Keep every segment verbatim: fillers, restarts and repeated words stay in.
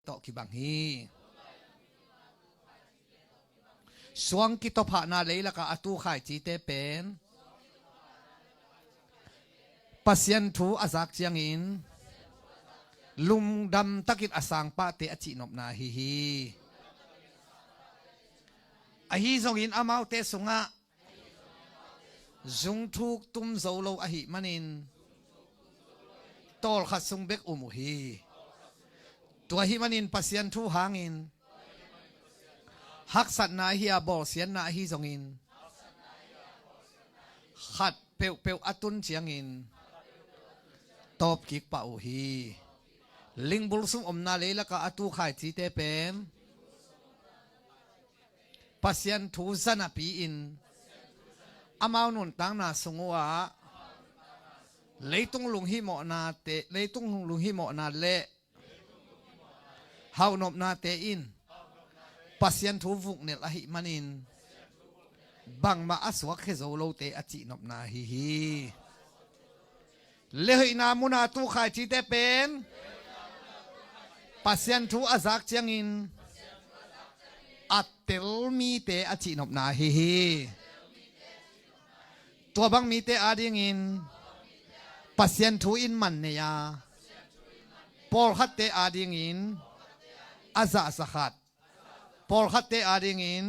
tawh kibang hi. Suang kitophahna leilakah a tu khaicite pen Pasian thu a zak ciangin lungdam takin a sangpahte a cihnopna ahi hi. Ahi zongin amaute sungah zungthuk tum zo lo ahih manin tawlkhat sung bek um uh hi. Tua ahih manin Pasian thu hangin haksatna ahi a, bawlsiatna ahi zongin khat peuhpeuh a tun ciangin tawpkik pah uh hi. Lingbul sung omna leilakah a tu khaicite pen Pasian thu zanapi-in amau nuntakna sung uhah leitung lunghihmawhnate, leitung lunghihmawhna le hauhnopnate in Pasian thu vuknelh ahih manin bangmah a suakkhia zo lote a cihnopna ahi hi. Lehoihna muna tu khaicite pen Pasian thu a zak ciangin a tel mite a cihnopna ahi hi. Tua bang mite adingin Pasian thu in man nei a, pawlkhatte adingin a zah za khat, pawlkhatte adingin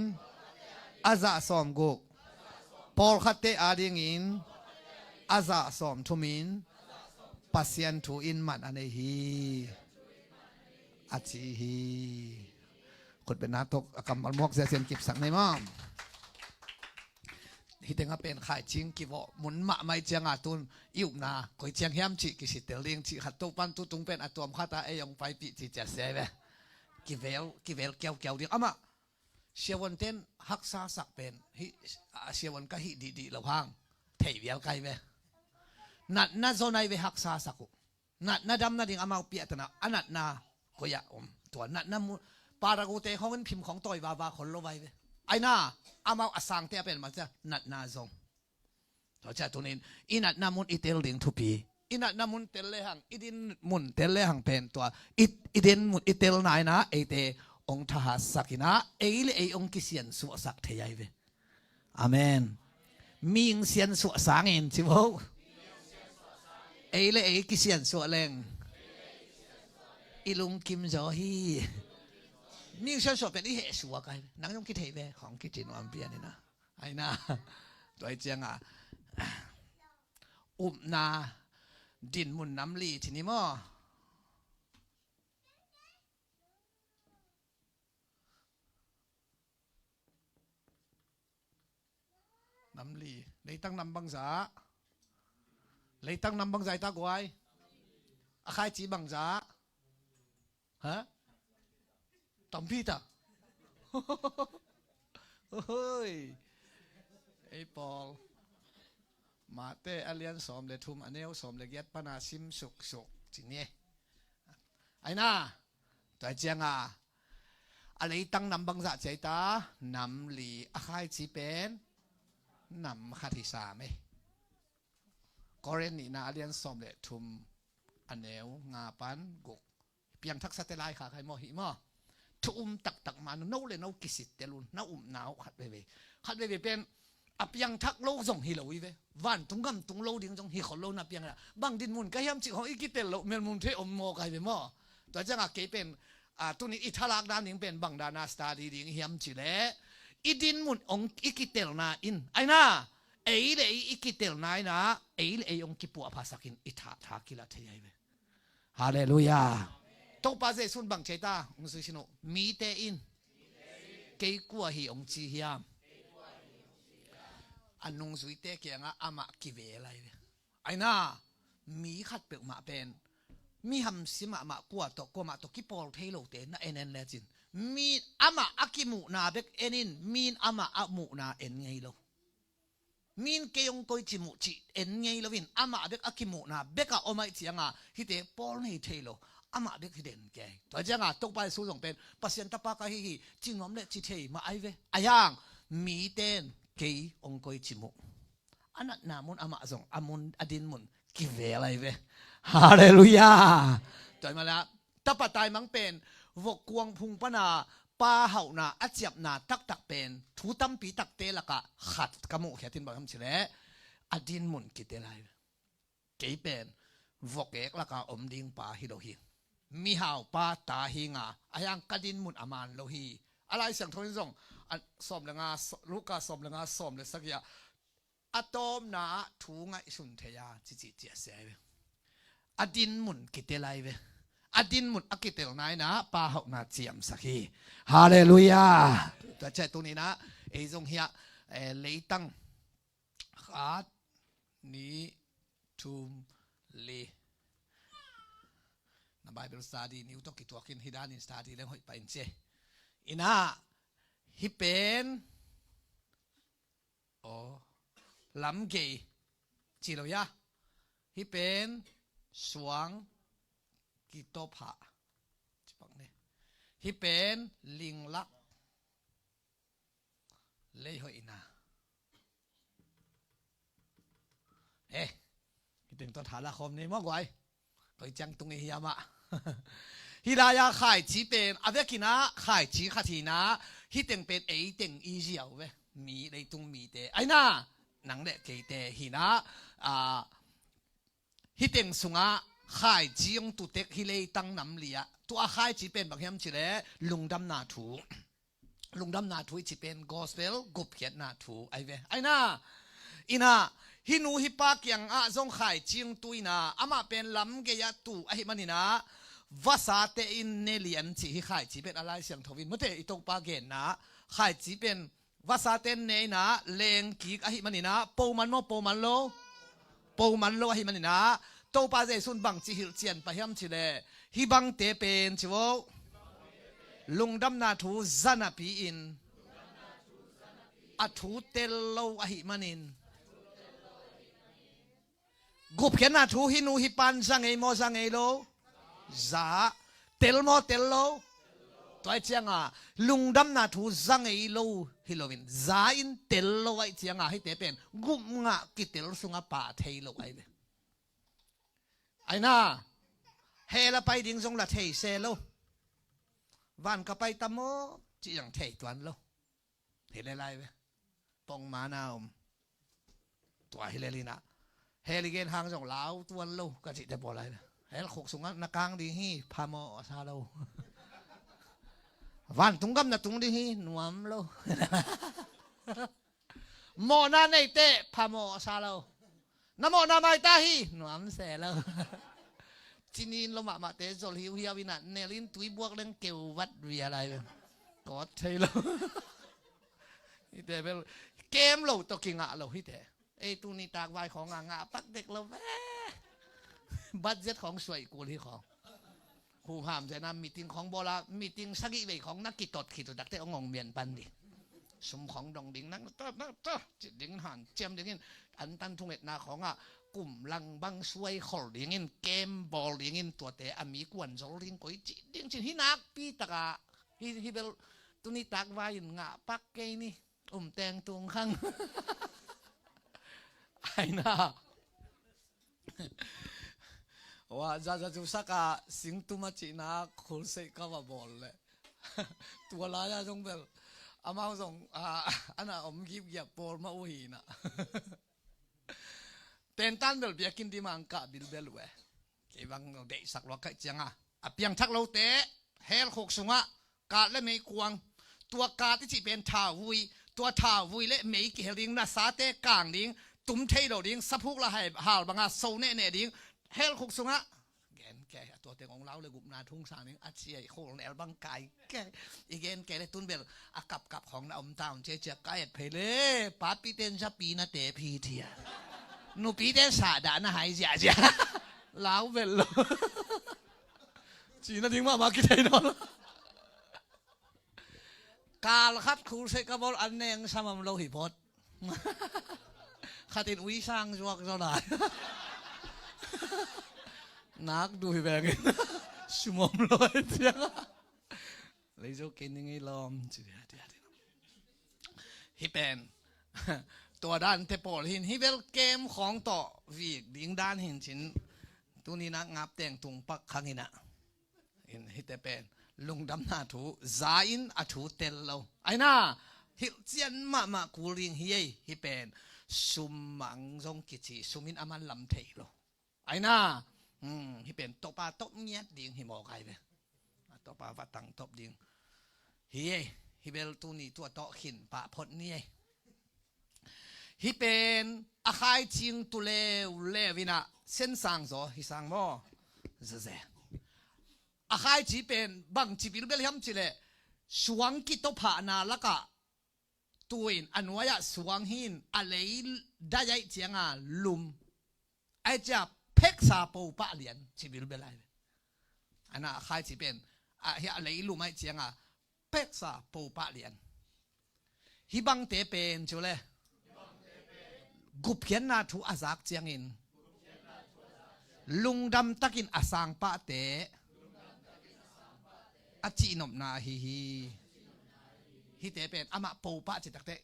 a zah sawmguk, pawlkhatte adingin a zah sawmthumin Pasian thu in man a nei hi, a ci hi. Khutbetna tawh a kammal muak ziahziah in kipsak ni maw. Hih tengah pen khaicing kivawh mun mahmah ih ciangah tun i upna koi ciang hiam cih kisitel ding cih khat Topan tutung pen a tuam khatah ei hong paipih cih ciah sia ve. Kivel, kivel kiaukiau ding. Amah siavuanten haksa sak pen hih, a siavuan ka hih dihdih lo hang thei vial kai ve. Natna zaw nai ve haksa sak uh. Natna dam nading amau piahtana a natna koi-ah om. Tua natna mu, paragute khawngin phim khawng tawi vava khol lo vai ve. Aina amau a sangte a pen mah cia natna zong. Tua cia tunin i natna mun i tel ding thupi. I natna mun tel lehang, i din mun tel lehang pen tua i, i din mun i tel naina eite ong thahatsak ina ei le ei ong kisiansuahsak thei ai ve. Amen. Mihing siansuah sangin ci vo. Ei le ei kisiansuah leng i lungkim zaw hi. Mihing siansuah pen i hehsuak ai. Nang zong kithei ve khawng kici nuam pian ina. Aina tua i cianga upna dinmun nam li ci ni maw. Nam li. Leitang nam bangzah? Leitang nam bangzah i ta guai? A khaici bangzah? Ha? Tampi ta. Hoi. Ei pawl. Mate a lian sawm le thum a neu sawm le giat pana sim suksuk ci ni. Aina. Tua cianga a leitang nam bangzah ci ai ta? Nam li. A khaici pen nam khat hi sam ei. Korin nihna a lian sawm le thum a neu nga pan guk. Piangthaksate laikhak hai maw hih maw. Thu um taktak mah no le no kisittel un na upna uh khat veivei. Khat veivei pen a piangthak lo zong hi lo hi ve. Vantung gamtung lo ding zong hi khol lo na piang la. Bang dinmun ka hiam cih hong i kitel loh melmun thei om maw kai ve maw. Tua cianga kei pen a tunin i thalak dan ding pen bang dana study ding hiam cih leh i dinmun ong i kitelna in aina ei le ei i kitelna ina ei le ei ong kipuahphasakin i thatha kila thei ai ve. Halleluiah. Topa Jesuh in bang ci ai ta? Ong zui sin uh. Mite in kei kua hi ong ci hiam? A nungzuite kiangah amah kivel ai ve. Aina mi khat peuhmah pen mi hamsia mahmah kua tawh kuamah tawh kipawl thei lote na en en lecin mi amah a kimuhna bek en in, min amah a muhna en ngei lo. Min kei hong koici muh cih en ngei loin amah bek a kimuhna bek a om aih cianga hihte pawl nei thei lo. Amah bek hi den kei. Tua cianga Topa Jesuh zong pen Pasian tapa ka hi hi ci nuam le ci thei mah ai ve. Ahi hang miten kei hong koici muh. A natna mun amah zong a mun a din mun kivel ai ve. Halleluiah. Tua hi mah la tapa taimang pen Vok kuang phung pana pa hauhna a ciamna taktak pen thu tampi takte lakah khat ka muhkhiat in bang hiam cih leh a din mun kite lai ve. Kei pen vok ek laka om ding pa hi lo hi. Mihau pa ta hi nga, a hiang ka din mun a man lo hi. A Lai Siangtho in zong a sawm le nga, Luka sawm le nga, sawm le sagih ah a tawpna ah thu ngaihsun thei a, cici ciah sia hi ve. A din mun kite lai ve. A din mun a kitel naina pa hauhna ciamsak hi. Halleluiah. Tua ciah tuninah ei zong hiah, eh, leitang khat, nih, thum, li. Na Bible study niu tawh kituakin hi danin study leng hoih pahin ci. Inah hi pen aw lamgei ci lo ia. Hi pen suang kitawphah. Hi pen linglak lei hoihna. Eh, hi teng tawh thala khawm nei maw guai? Koi ciang tung i hiam ah. Hi lai-a khaici pen a vekinah khaici khat hinah hi teng pen ei teng i ziau ve. Mi leitung mite aina nang le keite hinah, ah, hi teng sungah khaici hong tutek hi leitang nam liah tua khaici pen bang hiam cih leh lungdamna thu. Lungdamna thu i ci pen gospel gupkhiatna thu ai ve. Aina inah hi nu hi pa kiangah zong khaici hong tu inah amah pen lamgei ah tu ahi maninah vasate in ne lian ci hi khaici pen a Lai Siangtho in mute i Topa genna khaici pen vasate in ne inah lengkik ahi maninah poman maw poman lo? Poman lo ahi maninah Topa Jesu in bangci hilhcian pah hiam cih leh hi bangte pen ci vo. Lungdamna thu zanapi in a thu tel lo ahi manin. Gupkhiatna thu hi nu hi pan za ngei maw za ngei lo? Za. Tel maw tel lo? Tua hi cianga lungdamna thu za ngei lo hi loin za in tel lo ahi cianga hite pen gupngah kitel sunga pah thei lo ahi ve. Aina hell a pai ding zong la thei se lo. Van ka pai ta maw cih zong thei tuan lo. Hi le lai ve. Pongmana om. Tua hi le linah hell i gen hang zong lau tuan lo ka cihte pawl lai ve. Hell khuk sungah na kang ding hi phamawh a sa lo. Vantung gam na tung ding hi nuam lo. Mawhna neite phamawh a sa lo. Na mawhna maita hi nuam se lo. Cinin lo mahmahte zol hiuhiau inah nelin tui buak leng keuvat via lai ve. Kawt thei lo. Hite bel kem lo tawh kingah lo hite. Ei tuni takvai khawngah ngah pak dek lo ve. Budget khawng suai kul hi khawng. Huham zena meeting khawng bawla meeting sagih vei khawng na kitot khit uh takte ong ong mian pan di. Sum khawng dong ding nang ta ta ta cih ding hanciam dingin antan thungetna khawngah kum lang bang suai khol dingin kem bawl dingin tuate a mi kuan zol ding koi cih ding cin hi nakpi takah hi hi bel tuni takvai in ngah pak kei ni. Um teng tung khang. Aina. Wa zaza zusaka singtuma cihna khulseih ka va bawl le. Tua lai-a zong bel amau zong ana om gipgiap pawl mah uh hina. Tentan bel biakinn dima ang kah bilbel uh e. Kei bang deihsak lua kaih cianga a piangthak lote hell khuk sungah kat le mei kuang. Tua kat i cih pen thauvui. Tua thauvui le mei kihel ding nasate kang ding tum thei lo ding saphuk la hal banga so nehneh ding hell khuk sungah. Gen kei a tua teng ong lau le gupna thung sang ding a ciai khol nel bang kai kei. I gen kei le tun bel a kapkap khawng na om ta un ciacia ka et phei le papite in zapi na te phi thia. Nupite in sahdah na hai ziahziah. Lau bel lo. Cina ding mahmah kithei nawn lo. Kal khat khulseih ka bawl an neng samam lo hi phot. Khatin ui sang zuak zaw lai. Nak duh hi vengin sumom lo hi tiang. Leizo kei ning ei lawm ci dia dia dia. Hi pen tua dan te pawl hin hi bel kem khawng tawh vik ding dan hin cin. Tuni nak ngap teng tung pak khang hinah. In hite pen lungdamna thu za in a thu tel lo. Aina, hilhcian mahmah kul ding hi ei, hih pen sum mang zong kici, sum in a man lam thei lo. Aina, hmm, hih pen topa top ngiat ding hi mawk ai ve. A topa va tang top ding hi ei, hih bel tuni tua tawh khin pah phot ni ei. Hih pen a khaicing tu leuleu inah sensang zaw hi sang maw? Zeze. A khaici pen bangci bilbel hiam cileh suang kitophahna lakah tuin a nuai-ah suang hin a lei dai aih cianga lum. Aih cia pheksa popah lian ci bilbel ai ve. Ana a khaici pen a, hi a lei lum aih cianga pheksa popah lian. Hih bangte pen cu le gupkhiatna thu a zak ciangin lungdam takin a sangpahte a cihnopna ahi hi. Hihte pen amah popah citakte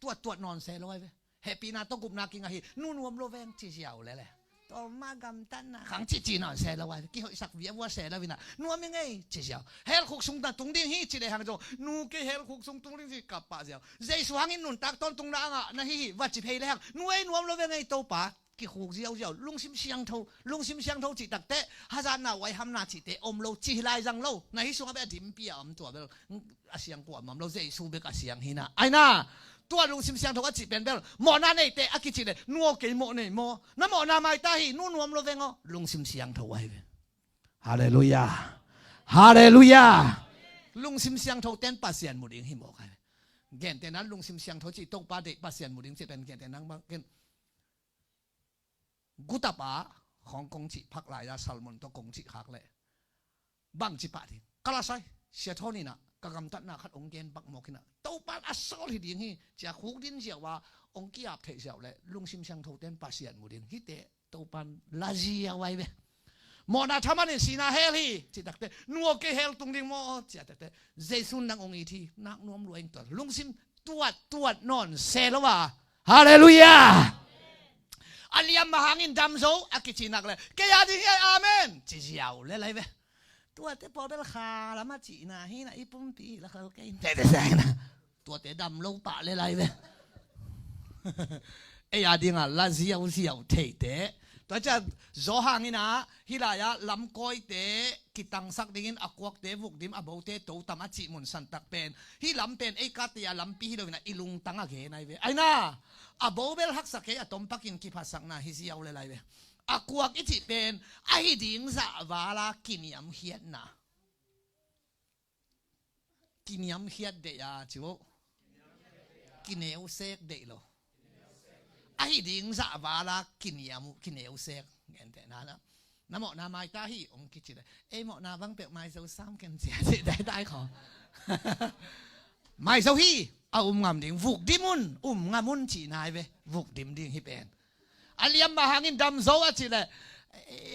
tuattuat nawn se lo ai ve. Hehpihna tawh gupna kingah hi. Nu nuam lo veng ci ziau lele. Tawma gamtatna khang cici nawn se lo ai ve. Kihoihsak viavua se lo inah nuam i ngei ci ziau. Helkhuk sung na tung ding hi ci lehang zong nu kei helkhuk sung tung ding ci kap pah ziau. Jesu hangin nuntak tawntungna angah na hi hi va ci phei lehang nu ei nuam lo veng ei Topa. Kikhuk ziauziau, lungsim siangtho, lungsim siangtho cih takte hazatna, uaihamna cihte om lo, cih lai zang lo. Na hi sungah bek a dimpi a om tua bel a siang kua om lo, Jesu bek a siang hi na. Aina, tua lungsim siangtho a cih pen bel mawhna neite a kicih le, nuaw kei mawh nei maw? Na mawhna maita hi, nu nuam lo veng aw, lungsim siangtho ahi ve. Halleluiah. Halleluiah. Lungsim siangtho ten Pasian mu ding hi mawk ahi ve. Gentehna lungsim siangtho cih Topa deih Pasian mu ding cih pen gentehna bang gen. Gutapa khawng kong cih phak lai-a Salmon tawh kong cih khak leh bangci pah ding? Ka lasai, Sia Thawn inah ka gamtatna khat ong gen bak mawk inah Topan a sawl hi ding hi cia khuk din ziau a ong ki-ap theih ziau leh lungsim siangtho ten Pasian mu ding hite Topan laziau ai ve. Mawhna thaman in sihna hell hi cih takte, nuaw kei hell tung ding maw cih takte, Jesu nang ong it hi, nak nuam lua ing tuan lungsim tuat tuat nawn se lo a. Halleluiah. A liam mah hangin dam zo a kicih nak le kei a ding hi ai, amen ci ziau le lai ve. Tuate pawl bel kha lam a cihna hi na, i pumpi la khol kei tete sa hi na. Tuate dam lo pah le lai ve. Ei a dinga la ziauziau theite. Tua ciang zaw hangin ah hih lai-ah lamkawite kitangsak dingin a kuakte vukdim, a bote totam a cih mun santak pen hih lam pen ei kate a lampi hi lo inah i lungtang a gen ai ve. Aina, a bo bel haksa kei a tompakin kiphatsakna hi ziau le lai ve. A kuak i cih pen ahi ding zahvala kiniamkhiatna. Kiniamkhiat deih a ci uh. Kineusek deih lo. Ahi ding zahvala kiniam uh, kineusek. Gentehna na, na mawhna maita hi ong kici le, ei mawhna bang peuh maizo sam ken cia cih daitai khaw. Maizo hi, a um ngam ding, vukdim un, um ngam un cihna ai ve. Vukdim ding hi pen. A liam mah hangin dam zo a cih le,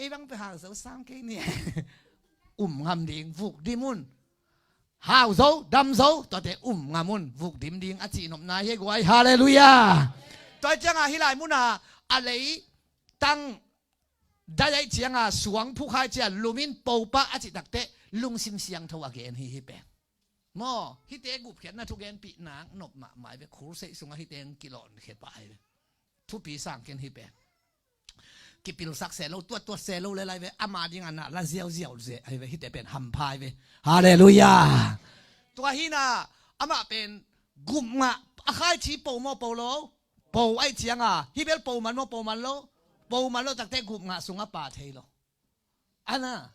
ei bang peuh hau zo sam kei ni. Um ngam ding, vukdim un. Hau zo, dam zo, tuate um ngam un, vukdim ding a cihnopna hi guai. Halleluiah. Tua cianga hih lai muna a lei tang dai aih cianga suang phukha aih cia lumin popah a cih takte lungsim siangtho a gen hi hih pen. Maw, hihte gupkhiatna thugenpih nak nop mahmah ai ve. Khulseih sungah hihte kilawhkhia pah ai ve. Thupi sang ken hih pen. Kipilsak se lo, tuattuat se lo le lai ve. Ama dingah na la ziauziau ze ai ve. Hihte pen hampha ai ve. Halleluiah. Tua hi na, amah pen gupngah a khaici po maw po lo? Po aih cianga hih bel po man maw po man lo? Po man lo takte gupngah sungah pa thei lo. Ana,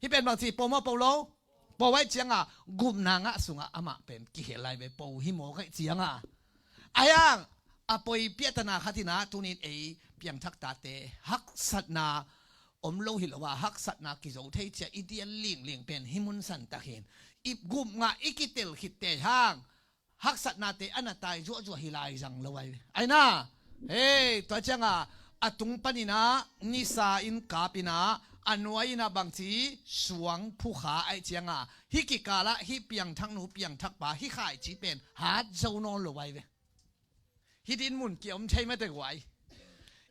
hih pen bangci po maw po lo? Po aih cianga gupna ngah sungah amah pen kihel lai ve, po hi mawk aih cianga. Ahiang a poi piahtana khat inah tunin ei piangthak tate haksatna om lo hi lo a, haksatna kizo thei cia i dial lingling pen hih mun santak hin i gupngah i kitel khitte hang haksatnate a na tai zuahzuah hi lai zang lo ai. Aina, hei, tua cianga a tung paninah nisa in kapinah a nuai inah bangci suang phukha aih cianga hih kikalah hih piangthaknu piangthakpa hih khaici pen hat zo nawn lo ai ve. Hih din mun kiom thei mate guai.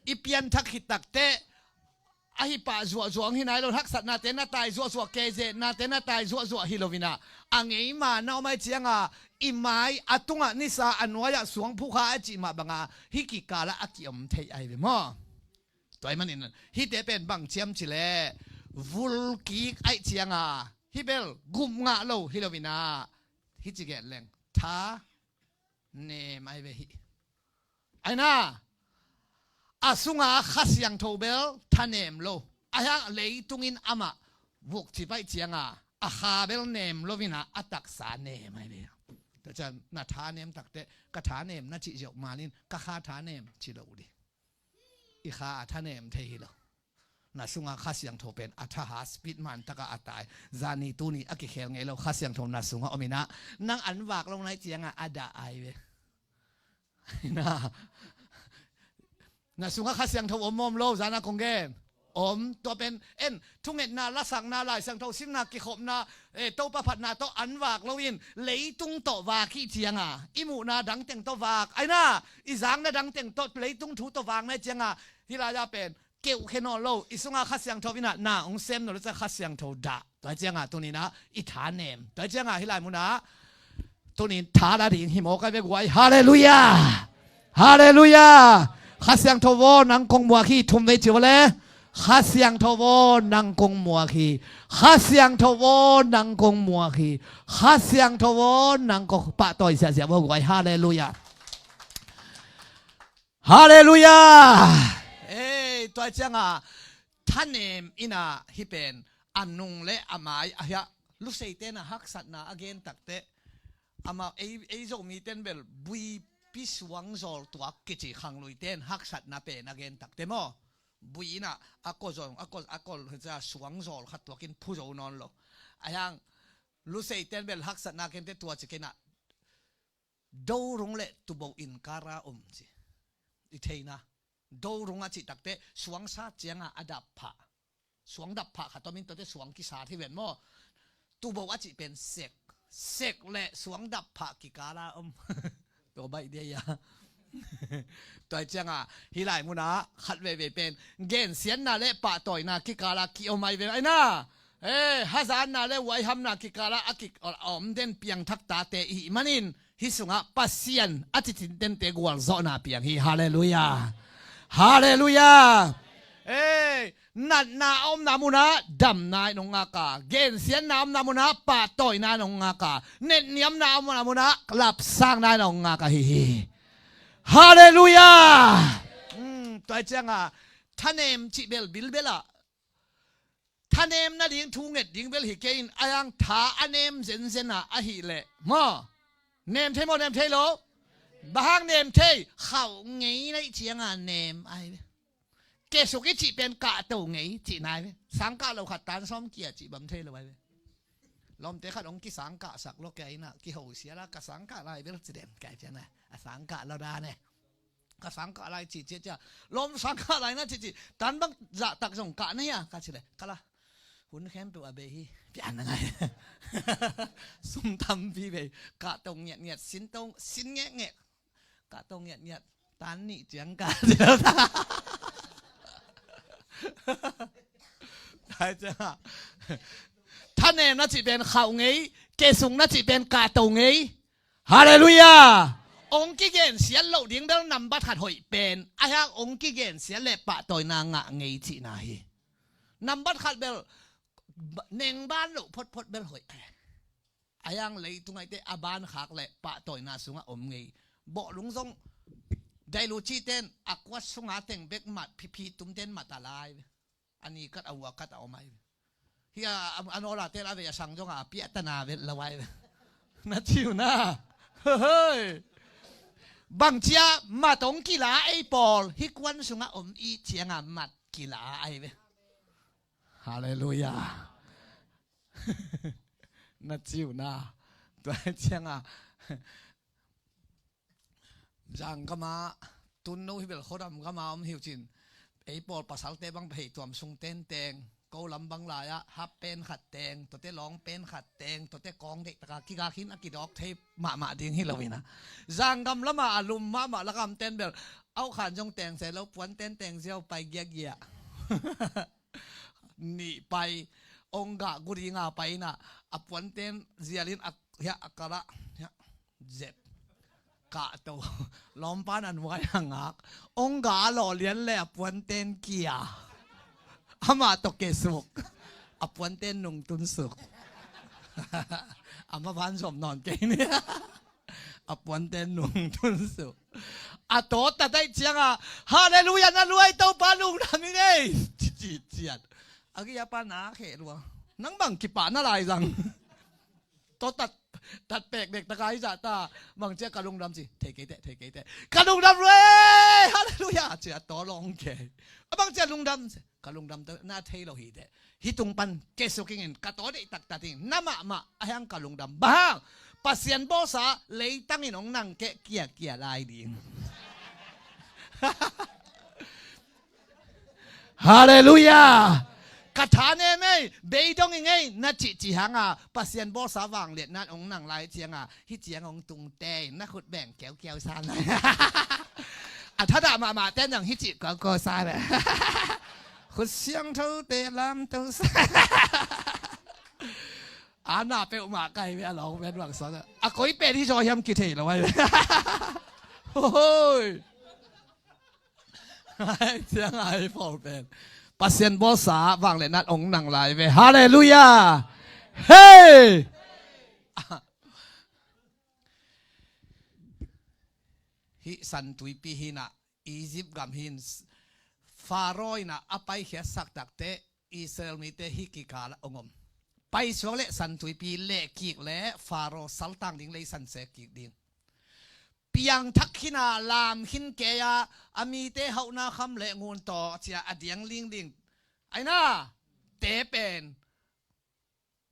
I pianthak khit takte ahi pah zuahzuah hong hi nai lo, haksatnate na tai zuahzuah, kezetnate na tai zuahzuah hi lo in ah, a ngeima na om ahih ciangin, i mai a tungah nisa, a nuai-ah suangphuh kha a cih mah bangin, hih kikalah a kiom thei ahi ve maw. Tua ahih manin hihte pen bang ci hiam cih leh, vul kik ahih ciangin, hih bel gup ngah lo hi lo in ah, hih ci gen leng, thanem ahi ve hih. Ahi na, a sunga Kha Siangtho bel thanem lo. Ahi hang leitung in amah vukcip ahih ciangin, a kha bel nem lo in ah, a taksa nem ahi ve. Tua ciang na thanem takteh, ka thanem na cih ziau manin, ka kha thanem ci lo ding. I kha a thanem thei hi lo. Na sunga Kha Siangtho pen a thaha, speed man takin a tai. Zani tuni a kikhel ngei lo Kha Siangtho na sungah om in ah, nang an vak lo na hih ciangin a dah ahi ve. Na, na sungah Kha Siangtho om maw om lo, zan a kong gen? Om. Tua pen, en, thungetna, lasakna, Lai Siangtho simna, kikhopna, eh, Topa phatna tawh an vak lo in, leitung tawh vak hi ciangin, i muhna dang teng tawh vak. Ahi na, i zakna dang teng tawh, leitung thu tawh vak na hih ciangin, hih lai-ah pen keuhkhia nawn lo, i sunga Kha Siangtho in ah na hong sem nawn lo ciang Kha Siangtho dah. Tua ciangin tuni in ah i thanem. Tua ciangin hih lai munah tuni in tha la ding hi mawk ahi ve guai. Halleluiah! Halleluiah! Kha Siangtho aw, nang kong muak hi, thum vei ci vo le. Kha Siangtho aw, nang kong muak hi. Kha Siangtho aw, nang kong muak hi. Kha Siangtho aw, nang kong pahtawi ziahziah vo guai. Halleluiah! Halleluiah! Ei, tua ciangin thanem in ah hih pen a nung le a mai, a hiah Luseite in ah haksatna a gen takteh, amah ei, ei Zomite in bel buipi suangzawl tuak kici, khangluite in haksatna pen a gen takteh maw, bui in ah a kol zong, a kol, a kol, suangzawl khat tuakin phu zo nawn lo. Ahi hang Luseite in bel haksatna a gen teh tua ci kei in ah, dorung le tuubo innkara om ci. I theihna, dorung a cih takteh suang sat ciangin a dap phah. Suang dap phah khat om in, tuate suang kisat hi ven maw. Tuubo a cih pen sek. Sek le suang dap phah kikala om. Tua baih dia ia. Tua ciangin hih lai munah khat veivei pen gensiatna le pahtawina kikala kiom ahi ve. Ahi na, eh, hazatna le huaihamna kikala a ki, a om den piangthak tate i hih manin, hih sungah Pasian a cicintente gualzawhna piang hi. Halleluiah! Halleluiah! Ei, natna a omna munah damna in hong ngak a, gensiatna a omna munah pahtawina in hong ngak a, netniamna a omna munah lapsakna in hong ngak ahi hi. Halleluiah! Hmm, tua ciangin thanem cih bel bilbel ah thanem nading thu nget ding bel hi kei in, ahi hang tha a nem zenzen a ahih leh maw, nem thei maw, nem thei lo? Bang hang nem thei? Khauh ngei na hih ciangin nem ahi ve. Kesuk i cih pen kahto ngei cihna ahi ve. Sangkah lo khat tan sawm kia cih bang thei lo ahi ve. Lawmte khat hong kisangkahsak lo kei in ah, kiho sia la, ka sangkah lai bel ci den kei ciangin ah, a sangkah lo dan e. Ka sangkah lai ci ciacia. Lawm sangkah lai na ci ci. Tan bang zahtak zong kah na hia ka ci le, ka la. Hun khempeuh a bei hi. Pian na ngai. Sum tampi bei. Kahto ngiatngiat, sin to, sin ngekngek. Kahto ngiatngiat. Tan nih ciang ka ci le. Hai ciang a. Thanem na cih pen khauh ngei. Kesuk na cih pen kahto ngei. Halleluiah! Hong kigensiat loh ding bel nambat khat hoih pen, ahi hang hong kigensiat leh pahtawina ngah ngei cihna hi. Nambat khat bel nengban loh photphot bel hoih. Ahi hang leitung ahih teh a bankhak leh pahtawina sungah om ngei. Bawhlung zong dailucite in a kuat sunga teng bek mat, phiphi tumte in mat a lai. A ni kat a ua kat a om ahi ve. Hia a, a nawlate in a vei a sang zong a piahtana vet lo ahi ve. Na ci uh na. Hoi. Bang cia mat hong kila ei pawl. Hih kuan sungah om i ciangin mat kila ahi ve. Halleluiah. Na ci uh na. Tua ciangin Zanggamah, tun no hi bel khuadam gamah om hi uh cin. Ei pawl pasalte bang pahei tuam sung tenteng, ko lam bang lai-ah hap pen khat teng, tuate lawng pen khat teng, tuate kawng deih taka kigak hin a kidawk thei mahmah ding hi lo in ah. Zanggam lamah a lum mahmah lakam ten bel, au khan zong teng se lo puan tenteng ziau pai giagiah. Nih pai, ong gah gudinga pai inah, a puanten zialin a, hiah a kalah, hiah zep. Kahto. Lawmpan a nuai a ngak. Ong gah a lawh lian le a puanten kia. Amah tawh kesuk. A puanten nungtunsuk. Amah van zom nawn kei ni. A puanten nungtunsuk. A tawtat aih cianga, Halleluiah na luai Topa lungdam ing ei. Cici ciat. A kia pa na kheh lua. Nang bang kipah na lai zang. Tawtat, tat pekpek taka i zahta. Bang cia ka lungdam ci. Thei kei teh, thei kei teh. Ka lungdam luai. Halleluiah. Cia tawlawng kei. A bang cia lungdam ci. Ka lungdam teh na thei lo hi teh. Hih tung pan kesuk ingin ka taw deih taktak ing. Na mahmah a hiang ka lungdam. Bang hang Pasian bawlsa leitangin hong nang keh kiakia lai ding. Halleluiah. Ka tha nem ei, beidong ing ei, na cihcih hanga Pasian bawlsa vangliatna hong nang lai cianga, hih ciang hong tungte in na khut beng keukiau sa nai. A thadah mahmahte nang hih cih kawkaw sa ve. Khut siangthote lamto sa. Ana peuhmah kai ve a lawng ven bang sa. A koi pen hi zaw hiam kithei lo ai ve. Hoi. Ai ciang ai pawl pen. Pasian bawlsa vangliatna hong nang lai ve. Halleluiah. Hei. Hih San Tuipi hinah Egypt gam hin Faro inah a paikhiatsak takteh Israel mite hih kikal ah hong om. Paisuak le San Tuipi lehkik le Faro saltang ding lei sanse kik ding. Piangthak khina lam khin kei a, a mite hauhna kham le ngun tawh cia a diang lingling. Aina te pen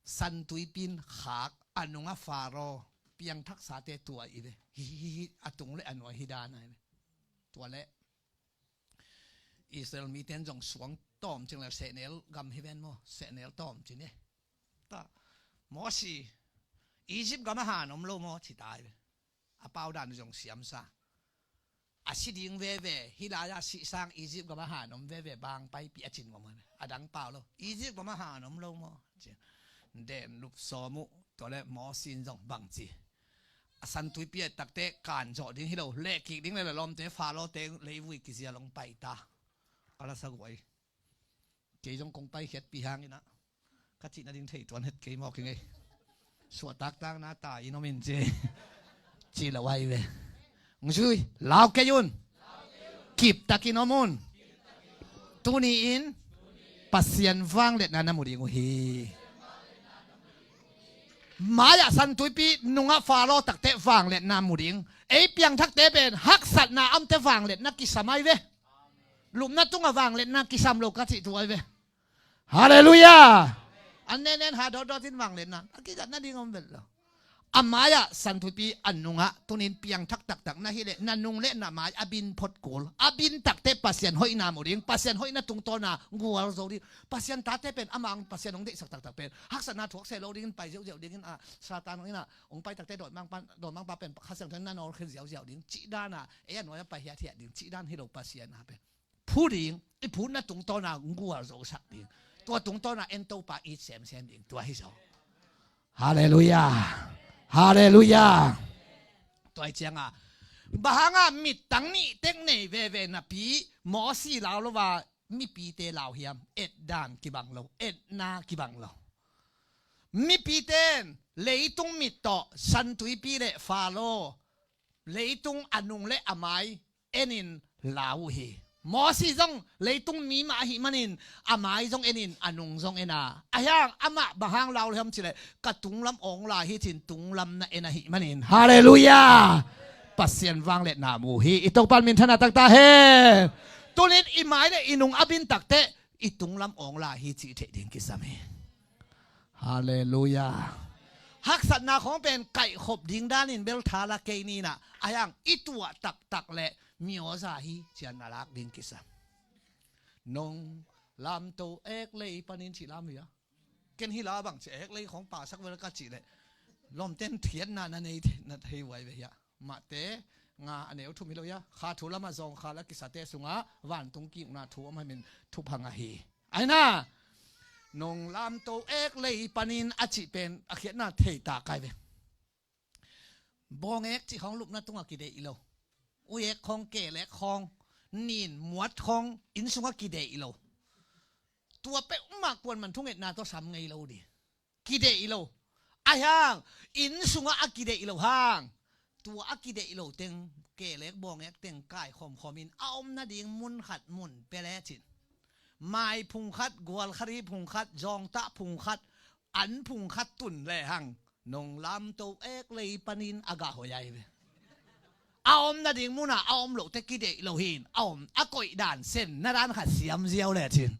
San Tuipi in khak a nungah Faro piangthaksate tua i ve. Hi, hi, hi, a tung le a nuai hi dan ai ve. Tua le Israel miten zong suang tawm cing le sehnel gam hi ven maw, sehnel tawm cin e. Ta, Mosi, Egypt gam a han om lo maw, ci ta ai ve. A pau dan zong siamsa. A si ding veve, hih lai-ah sih sang Egypt gam a han om veve, bang paipih a cin ngom a dang pau lo. Egypt gam a han om lo maw? Ci. Den lup sawm uh, tua le Mosi in zong bang ci. A San Tuipi a takte kan zawh ding hi lo, lehkik ding le la lawmte, Faro te leivui kizial hong pai ta. Ka la sa guai. Kei zong kong paikhiatpih hangin ah ka cih nading thei tuan het kei mawk hi ngei. Suahtaktakna ta in om in ci. Ci lo ai ve. Hong zui, lau kei un. Kiptakin om un. Tuni in Pasian vangliatna na mu ding uh hi. Mai-ah San Tuipi nungah Faro takte vangliatna mu ding. Ei piangthakte pen haksatna amte vangliatna kisam ai ve. Lupna tungah vangliatna kisam lo ka cih thu ai ve. Halleluiah. An nenen ha dawtdawt in vangliatna a kizat nading om vet lo. A mai-ah San Tuipi a nungah tunin piangthak taktak na hih leh na nung le na mai a bin phot kul. A bin takte Pasian hoihna mu ding, Pasian hoihna tungtawna gual zo ding. Pasian tate pen amah ang Pasian hong deihsak taktak pen haksatna thuak se lo dingin pai ziauziau dingin a Satan hong ina hong pai takte dawnmangpa, dawnmangpa pen Kha Siangtho in na nawlkhin ziauziau ding. Cih dana ei a nuai a pai hiathiat ding. Cih dan hi lo Pasian a pen. Phu ding, i phutna tungtawna gual zosak ding. Tua tungtawna en Topa it semsem ding. Tua hi zo. Halleluiah. Halleluiah. Tua hi cianga. Bang hanga mittang nih tek nei veve napi, Mosi lau lo va, mipite lau hiam. Et dan kibang lo. Etna kibang lo. Mipiten, leitung mit tawh, San Tuipi le Faro, leitung a nung le a mai enin lau uh hi. Mosi zong leitung mi mah ahih manin a mai zong enin a nung zong ena. A hiang amah bang hang lau le hiam cileh ka tunglam awng lai hi cin tunglam na en ahih manin. Halleluiah. Pasian vangliatna mu hi. I Topan minthana taktak hen. Tunin i mai le i nung a bin takteh i tunglam awng lai hi cih theih ding kisam hi. Halleluiah. Haksatna khawng pen kaihkhop ding danin bel tha la kei ninah a hiang i tuah taktak le mioza hi cian na lak ding kisam. Nong lamto ek lei panin cih lam hi a. Ken hi la bang ci ek lei khawng pasak vel ka cih leh lawmten thiatna na nei na thei uai ve hi a. Mahte nga a neu thum hi lo hi a. Kha thu lamah zawngkha la kisate sungah vantung kikna thu om hamin thuphang ahi. Aina, nong lamto ek lei panin a cih pen a khiatna thei ta kai ve. Bawng ek cih khawng lupna tungah kideih lo. Ui ek khawng, keel ek khawng, nin muat khawng, inn sungah kideih lo. Tua peuhmah kuan man thungetna tawh sam ngei lo ding. Kideih lo. Ahi hang, inn sungah a kideih lo hang, tua a kideih lo teng, keel ek bawng ek teng kaikhawm khawmin a om nading mun khat mun pia lecin, mai phung khat, gualkhari phung khat, zawngtah phung khat, an phung khat tun lehang, nong lamto ek lei panin a gah hoih ai ve. A om nading munah a om loh te kideih lo hin, a om a koih dan sen na dan khat siam ziau lecin.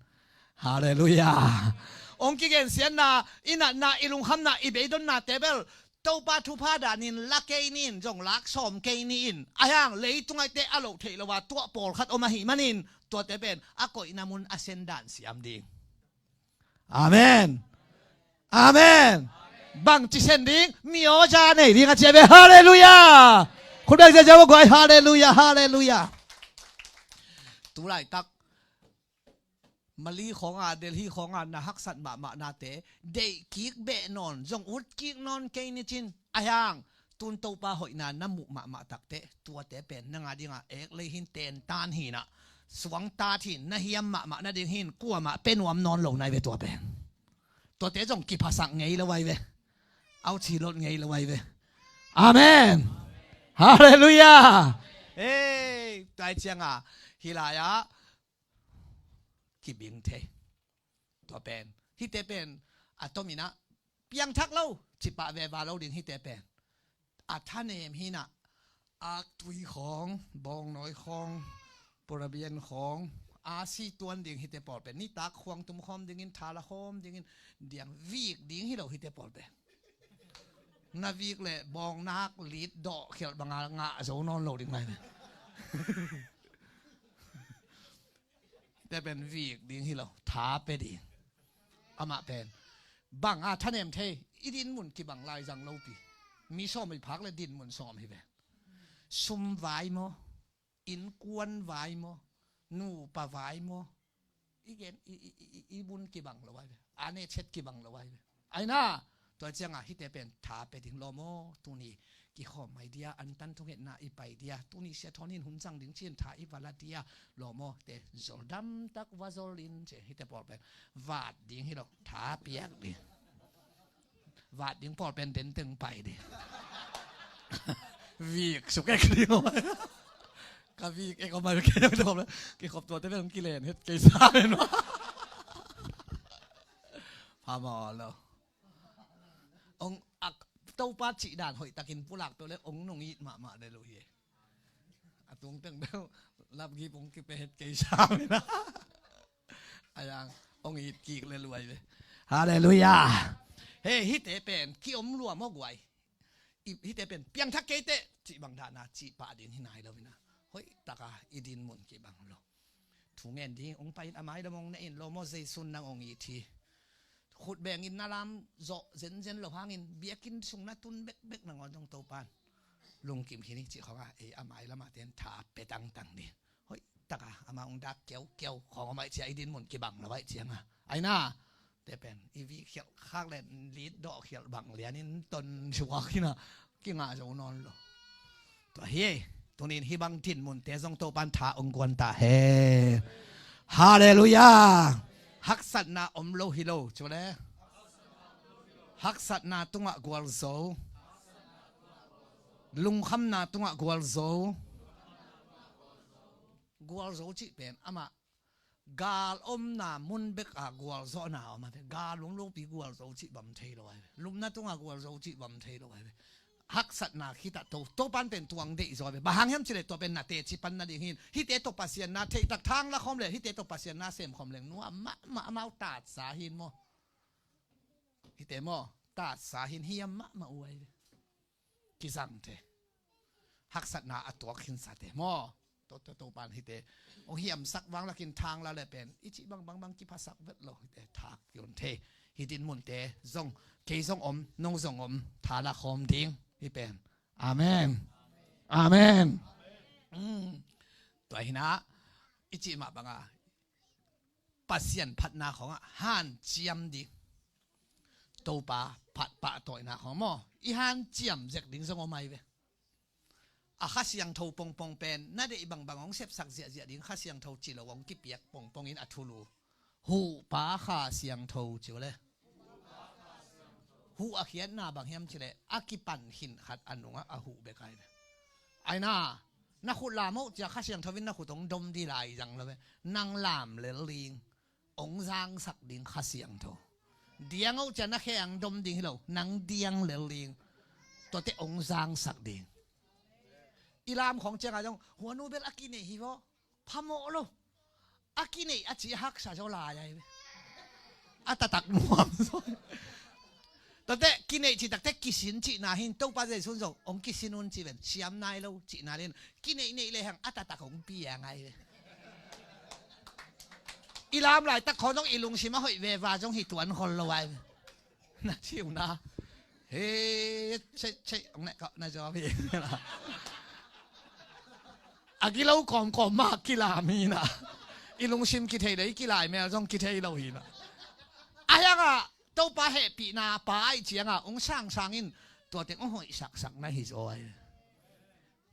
Halleluiah. Ong kigen siatna, i natna, i lungkhamna, i beidonna te bel Topa thupha danin la kei nin, zong lak sawm kei ni in. Ahi hang leitung aite a loh theih lo a tuah pawlkhat om ahih manin, tuate pen a koihna mun a sen dan siam ding. Amen. Amen. Bangci sen ding, mi aw za nei ding a ci a ve. Halleluiah. Khut beng ziazia va guai. Halleluiah, halleluiah. Tulaitak Mali khawnga, Delhi khawnga na haksat mahmah nate, deih kik beh nawn, zong ut kik nawn kei ni cin. Ahi hang, tun Topa hoihna na muh mahmah takte, tuate pen nang a dinga ek lei hin, tentan hinah, suangtat hin, na hiam mahmah nading hin, kuamah pe nuam nawn lo nai ve tua pen. Tuate zong kiphasak ngei lo ai ve. Auci lot ngei lo ai ve. Amen. Halleluiah. Hei, tua cianga, hih lai-ah kibing thei. Tua pen, hihte pen a tominah piangthak lo cipah veva lo ding hihte pen. A thanem hinah, aktui khawng, bawngnawi khawng, purabian khawng, a si tuan ding hihte pawl pen. Nitak khuang tum khawm dingin, thala khawm dingin, diang vik ding hi lo hihte pawl pen. Na vik le bawngnak lit dawh khialh banga ngah zo nawn lo ding lai pen. Te pen vik ding hi lo, tha pe ding. Amah pen bang a thanem thei, i dinmun kibang lai zang lopi. Mi sawm i phak le dinmun sawm hi ve. Sum vai maw, innkuan vai maw, nupa vai maw, i gen, i, i, i, i, i vun kibang lo ai ve. A ne chet kibang lo ai ve. Aina, tua cianga hihte pen tha pe ding lawm aw. Tuni kikhawm mai dia, antan thungetna i pai dia, tuni sia thawn in hun cang ding cin tha i va la dia, lawm aw. Te zol damtak va zol in ci, hihte pawl pen vat ding hi lo, tha piak ding. Vat ding pawl pen den teng pai ding. Vik suk ek ding aw. Ka vik ek aw mai kei aw. Kikhop tuate pen kilen het kei sa pen. Pha maw lo. Ong ak, Topa cih dan hoih takin pulak peuh le ong nong it mahmah le lo hi. A tung teng peuh lapgip ong kipe het kei sa mina. Ayang ong it kik le luai ve. Halleluiah. He, hihte pen kiom lua maw guai. I, hihte pen piangthak kei teh cih bang dahna cih pah ding hi nai lo mina. Hoih taka i dinmun kibang lo. Thu ngen ding ong pai in a mai lam ong ne in lo maw, Zeisun nang ong it hi. Khut bengin na lam zawh zenzen lo hangin biakinn sung na tun bekbek nangawn zong Topan lungkim khin hi cih khawngah ei a mai lamah ten tha pe tangtang ding. Hoih taka ama ong dak keukeu khawng a maih cia i dinmun kibang lo aih cianga. Aina, te pen i vih khialh khak le lit dawh khialh bang lianin ton suak hina kingah zo nawn lo. Tua hi, tunin hih bang dinmunte zong Topan tha ong guan ta hen. Halleluiah. Haksatna om lo hi lo, cu le. Haksatna tungah gualzo. Lungkhamna tungah gualzo. Gualzo cih pen amah gal omna mun bek a gualzawhna om a ve. Gal lunglopi gualzo cih bang thei lo ai ve. Lupna tungah gualzo cih bang thei lo ai ve. Haksatna khitah to, Topan pen tuang deih zaw ve. Bang hang hiam cih leh tua pen na teci pan nading hin. Hihte tawh Pasian na theihtak thang la khawm le, hihte tawh Pasian na sem khawm leng nuam mahmah, amau tatsa hin maw. Hihte maw, tatsa hin hiam mahmah uh ai ve. Kizangte. Haksatna a tuak khinsate maw. To, to, Topan hihte ong hiamsak vang lakin thang la le pen i cih bang, bang, bang kiphasak vet lo hihte thak kion thei. Hih dinmunte zong, kei zong om, nong zong om, tha la khawm ding hi pen. Amen. Amen. Mm. Tua hinah i cih mah banga Pasian phatna khawngah hanciam ding. Topa phat pahtawina khawng maw, i hanciam zek ding zong om ahi ve. A Kha Siangtho pongpong pen na deih bangbang hong sepsak ziahziah ding, Kha Siangtho ci lo hong kipiak pongpongin a thulu. Huhpa Kha Siangtho ci uh le. Huh a khiatna bang hiam cih leh a kipan khin khat a nungah a huh bek ahi ve. Aina, na khut lam uh cia Kha Siangtho in na khut hong dom dih lai zang lo ve. Nang lam lel ding, hong zangsak ding Kha Siangtho. Diang uh cia na khe ang dom ding hi lo, nang diang lel ding. Tuate hong zangsak ding. I lam khawng ciangah zong, huanu bel a kineih hi vaw, phamawh lo. A kineih a ci a haksa zaw lai ahi ve. A taktak nuam zaw. Tuate kineih cih takte kisin cihna hi in, Topa Jesuh in zong hong kisin un ci ven, siam nai lo cihna lian. Kineih neih lehang a taktak hong piang ahi ve. I lam laitak khawng zong i lungsim a hoih veva zong hi tuan khol lo ahi ve. Na ci uh na. He, cei, cei, hong neh kawh na zawm hi. A gilo kawmkawm mah kilam hi na. I lungsim kithei le i kilai mel zong kithei lo hi na. A hiangah Topa hehpihna pa aih ciangah hong sangsang in, tua teng hong hoih saksak na hi zaw ahi.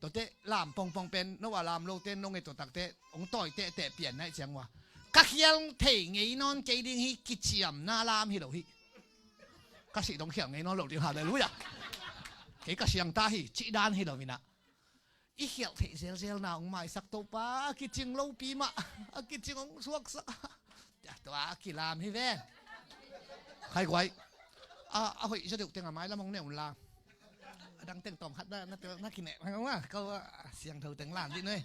Tuate lam pongpong pen, no a lam lote nong e tua takte hong tawi tehteh pian na ih ciang ua. Ka khial thei ngei nawn kei ding hi, kiciamna lam hi lo hi. Ka sih dong khial ngei nawn lo ding, halleluiah. Kei ka siangta hi, cih dan hi lo hi na. I khialh theih zelzelna hong maisak Topa, a kicing lopi mah, a kicing hong suaksak. Tua a kilam hi ve. Khai guai. A, a hoih zaw deuh teng a mailam hong ne un la. A dang teng tawm khat na, na, na kineh hang ua, ko a siangtho teng lam dih nuai.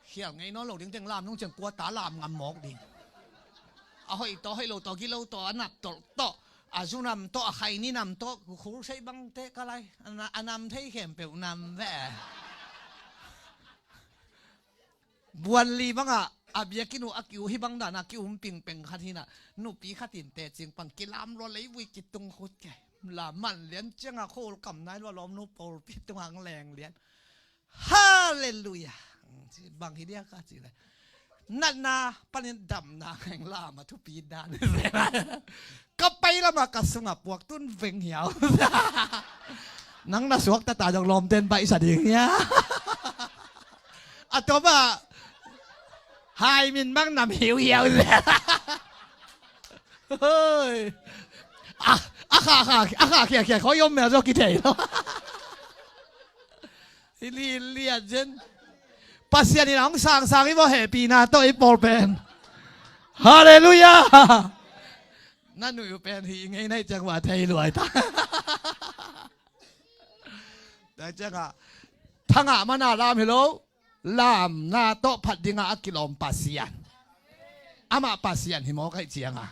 Khial ngei nawn lo ding teng lam nung ciang kua ta lam ngam mawk ding. A hoih tawh, hoih lo tawh, gilo tawh, a nap tawh tawh, a zu nam tawh, a khaini nam tawh, khul sei bangte ka lai. A na, a nam thei khempeuh nam ve. Buan li bangah a biakinn uh a ki-uh hi bang dana ki-um pingpeng khat hi na. Nupi khat in tecing pan kilam lua leivui kitung khut kei. La man lian ciangah khawl kam nai lua lawmnu pawlpi tungah ang leng lian. Halleluiah. Bang hi dia ka ci le. Natna panin damna heng lam a thupi dan. Ka pai lamah ka sungah puak tun veng hiau. Nang na suak tata dong lawmten baihsa ding hia. A tawpah hai min bang nam hiu hiau. Hoi. A, a kha, kha, a kha khia khia khoi om mel zaw kithei lo. Hi li liat zen. Pasian in a hong sangsang i maw hehpihna tawh i pawl pen. Halleluiah. Na nuih uh pen hi ngei na ih ciang ua thei luai ta. Tua ciangah thangah mana lam hi lo. Lamna tawh phat dingah a kilawm Pasian. Amah Pasian hi mawk aih ciangah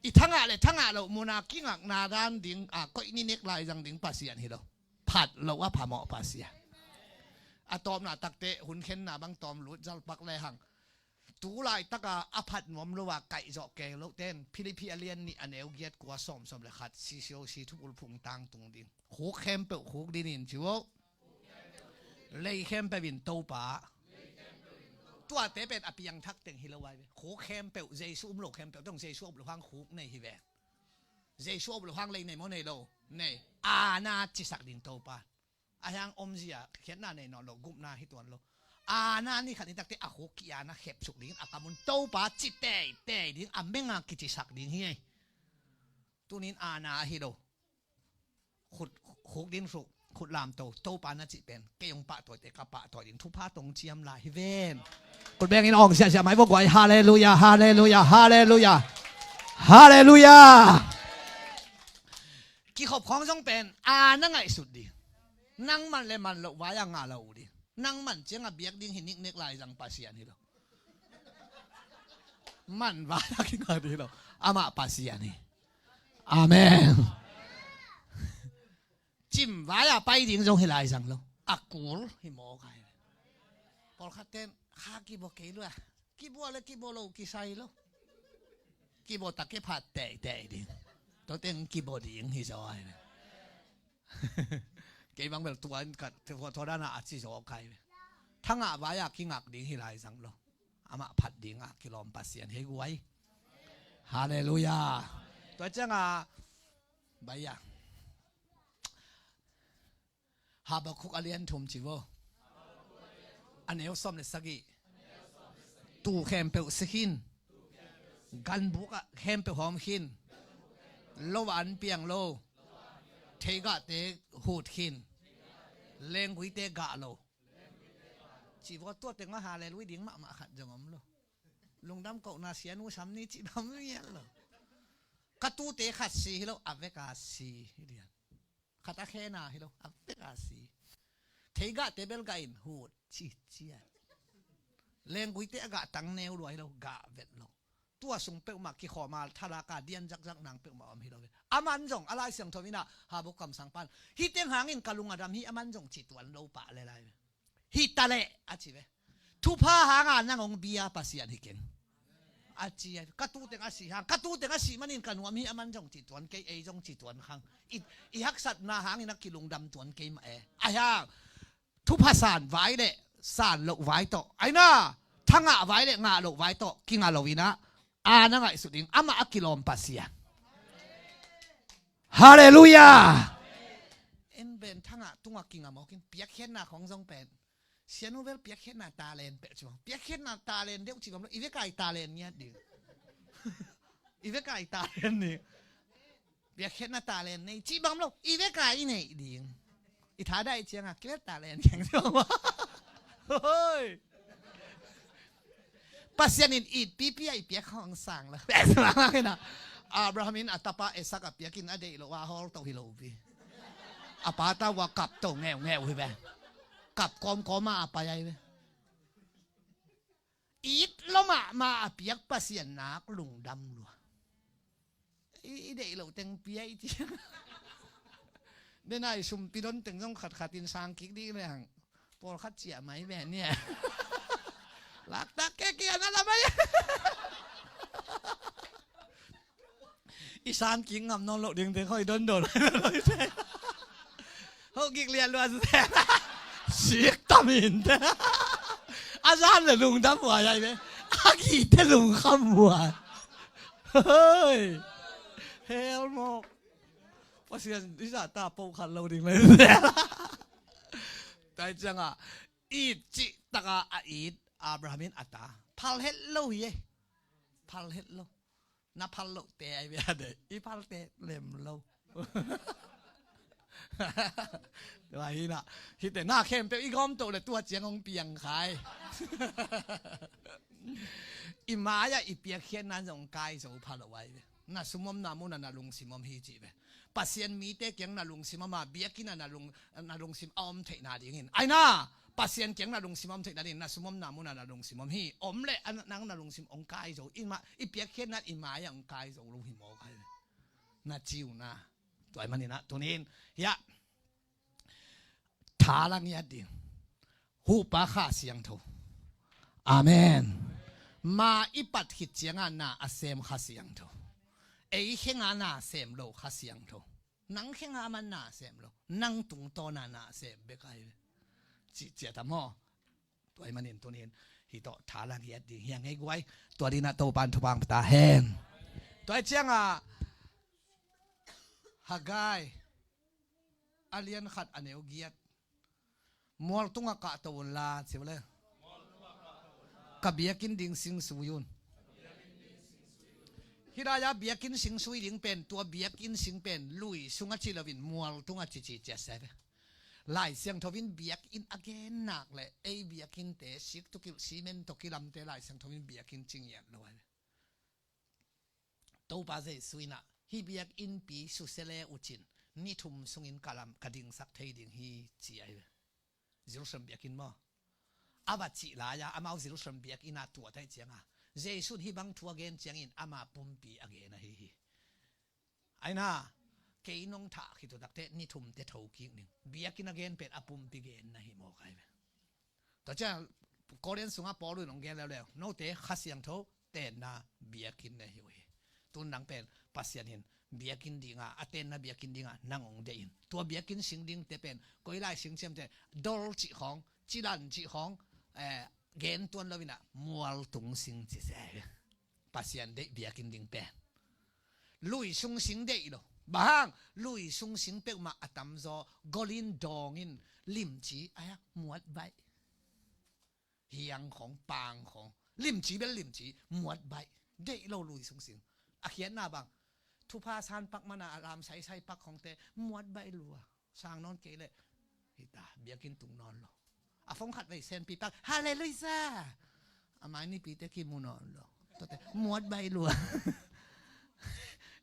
i thangah le thangah loh muna kingakna dan ding a koih ninik lai zang ding Pasian hi lo. Phat loh a phamawh Pasian. A tawpna takte hun khenna bang tawm lut zalpak lehang tu laitaka a phat nuam lo a kaihzawh kei loh ten Philippi a lian nih a neu giat kua sawmsawm le khat, C C O C thupul phung tangtung ding. Khuk khempeuh khuk dinin ci uh. Lei khempeuh in Topa. Tuate pen a piangthak teng hi lo ai ve. Khuk khempeuh, Jesu um lo khempeuh teng Jesu um lo hang khuk nei hi ve. Jesu um lo hang lei nei maw nei lo? Nei. Ana cisak ding Topa. A hiang omzia khiatna nei nawn lo, gupna hi tuan lo. Ana ni khat ni takte a khuk ki-ana khepsuk dingin a kamun Topa ci teitei ding a menga kicisak ding hi ei. Tunin ana ahi lo. Khut, khuk din hruh, khut lamto, Topa na cih pen kei hong pahtawite ka pahtawi ding thupha tong ciam lai hi ven. Khut bengin awng siahsiah mai vok guai. Halleluiah, halleluiah, halleluiah. Halleluiah. Kikhop khawng zong pen a na ngaihsut ding. Nang man le man loh vai a ngah lo uh ding. Nang man ciang a biak ding hi niknek lai zang Pasian hi lo. Man vai a kingah ding hi lo. Amah Pasian hi. Amen. Cim vai a pai ding zong hi lai zang lo. A kul hi mawk ai. Pawlkhat ten kha kibaw kei lua. Kibaw le kibaw lo kisai lo. Kibaw tak kei phat teitei ding. Tua teng kibaw ding hi zaw ai. Kei bang bel tua in ka tua dana a ci zaw kai. Thangah vai a kingak ding hi lai zang lo. Amah phat dingah kilawm Pasian hi guai. Halleluiah. Tua ciangah, baia, Habakkuk a lian thum ci vo. A neu sawm le sagih. Tuu khempeuh si khin. Ganbuk ah khempeuh hawm khin. Lo ah an piang lo. Theigahte hut khin. Lengguite gah lo. Ci vo. Tua tengah halleluiah ding mahmah khat zong om lo. Lungdam kohna sianu sam ni ci bang mial lo. Ka tuute khat si hi lo, a veka si hi lian. Khat a khena hi lo, a veka si. Theigahte bel gah in hut ci cian. Lengguite a gah tang neu lua hi lo, gah vet lo. Tua sung peuhmah kikhawm a thalak a dian zakzak nang peuhmah om hi lo ve. Aman zong a Lai Siangtho in ah Habakkuk kamsang pan, hih teng hangin ka lung a dam hi, aman zong ci tuan lo pah le lai ve. Hi ta leh a ci ve. Thupha hanga nang hong bia Pasian hi keng a ci a. Ka tuu teng a si hang, ka tuu teng a si manin ka nuam hi, aman zong ci tuan kei, ei zong ci tuan khang. I, i haksatna hangin a kilungdam tuan kei mah e. A hang thupha san vai le san loh vai tawh, aina, thangah vai le ngah loh vai tawh kinga lo in ah, a na ngaihsut ding amah a kilawm Pasian. Halleluiah. En pen thangah tungah kinga mawk in, piakkhiatna khong zong pen. Sianu bel piakkhiatna talent peh ci bang. Piakkhiatna talent deuh ci bang lo, i veka i talent ngiat ding. I veka i talent ding. Piakkhiatna talent nei ci bang lo, i veka i neih ding. I tha dai cianga kilet talent keng ci bang. Hoi. Pasian in it pipi a i piak hong sang lo. Abraham in a tapa Isak a piakin a deih lo a hawl to hi lo pi. A pa ta ua kap to ngeungeu hi ve. Kap kawmkawm a a pai ai ve. It lo mahmah a piak Pasian nak lungdam lua. I, i deih lo teng pia i ci. Denai sumpi don teng zong khatkhat in sang kik dih le hang. Pawlkhat ciah mai ve nia. Laktak ke kia na la mai. I san king ngam nawn loh ding te khoi don don. Ho gik lian luan te. Sik tam in te. A zan le lungdam huai ai ve. A gi te lungkham huai. Hoi. Hel mok. Pasian i zah ta po khat lo ding le. Tai cianga it cih taka a it Abraham in a ta phal het lo hi e. Phal het lo. Na phal loh te ai bia de, i phal te lem lo. Tua hi na, hite na khempeuh i gawm toh le tua ciang hong piang khai. I mai-ah i piakkhiatna zong kai zo pha lo ai ve. Na sum omna munah na lungsim om hi ci ve. Pasian mite kiang na lungsim om a, biakinn ah na lung, na lungsim a om theihna dingin. Ai na, Pasian kiang na lungsim a om theihna dingin na sum omna munah na lungsim om hi. Om le a nang na lungsim ong kai zo. I ma, i piakkhiatna i mai-ah ong kai zo lo hi mawk ai ve. Na ciuna. Tua ai maninah tunin. Hiah. Tha la ngiat ding. Huhpa Kha Siangtho. Amen. Ma i pat khit ciangah na a sem Kha Siangtho. Ei khenga na sem lo Kha Siangtho. Nang khenga man na sem lo. Nang tungtawna na sem bek ai ve. Cih ciat a maw. Tua ai manin tunin. Hih tawh tha la ngiat ding. Hiang ei guai. Tua dinah Topan thupang pata hen. Tua ai ciangah. Haggai. A lian khat a neu giat. Mual tungah kahto unla, ci uh le. Ka biakinn ding sing sui un. Hih lai-ah biakinn sing sui ding pen, tua biakinn sing pen, lui sungah ci loin, mual tungah cici cia se ve. Lai Siangtho in biakinn a gen nak le, ei biakkinnte, sik tukilh, simen tawh kilamte, Lai Siangtho in biakinn ci ngiat lo ai ve. Topa Jesu inah, hih biakinnpi susia le uh cin, ni thum sungin ka lam, ka dingsak thei ding hi, ci ai ve. Jerusalem biakinn maw. A va cih lai-a, amau Jerusalem biakinn ah tuah taih cianga. Jesu in hih bang thu a gen ciangin, ama pumpi a gen ahi hi. Ai na, kei nong thah khit uh takteh, ni thumte tho kik ning. Biakinn a gen pen a pumpi genna hi mawk ai ve. Tua ciang Korin sungah Paul in hong gen leuleu. Note Kha Siangtho tenna biakinn na hi uh hi. Tun nang pen Pasian in biakinn dinga, a tenna biakinn dinga nang hong deih in. Tua biakinn sing dingte pen, koi lai sing ciamte, dol cih khawng, cilan cih khawng, eh, gen tuan lo inah, mual tung sing ci se. Pasian deih biakinn ding pen. Lui sung sing deih lo. Bang hang, lui sung sing peuhmah a tamzaw golin dawngin limci a hiang muat baih. Hiang khong, pang khong. Limci bel limci, muat baih. Deih lo lui sung sing. A khiatna bang. Thupha san pak mana a lam saisai pak khongte muat baih lua. Sang nawn kei leh. Hita, biakinn tung nawn lo. A phone khat vei senpi pak. Halleluiah. A mai nipite kimu nawn lo. Tuate, muat baih lua.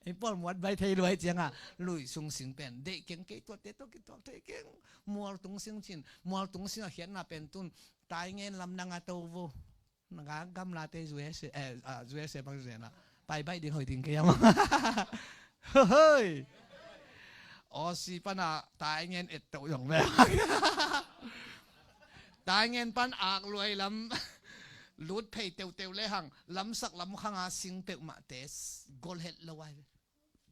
Ei pawl muat baih thei lua hi cianga. Lui sung sing pen. Deih keng kei tuate tawh kituak thei keng. Mual tung sing cin. Mual tung sing a khiatna pen tun. Taingen lam nang a to vo. Nang a gamlate U S A, eh, ah, U S A bang zen a. Pai baih ding hoih ding kei a mah. Hoi. Aussie pana taingen et to zong ve. Taingen pan ak luai lam. Lut phei teuteu le hang. Lamsak lam khanga sing peuhmahte. Gol het lo ai ve.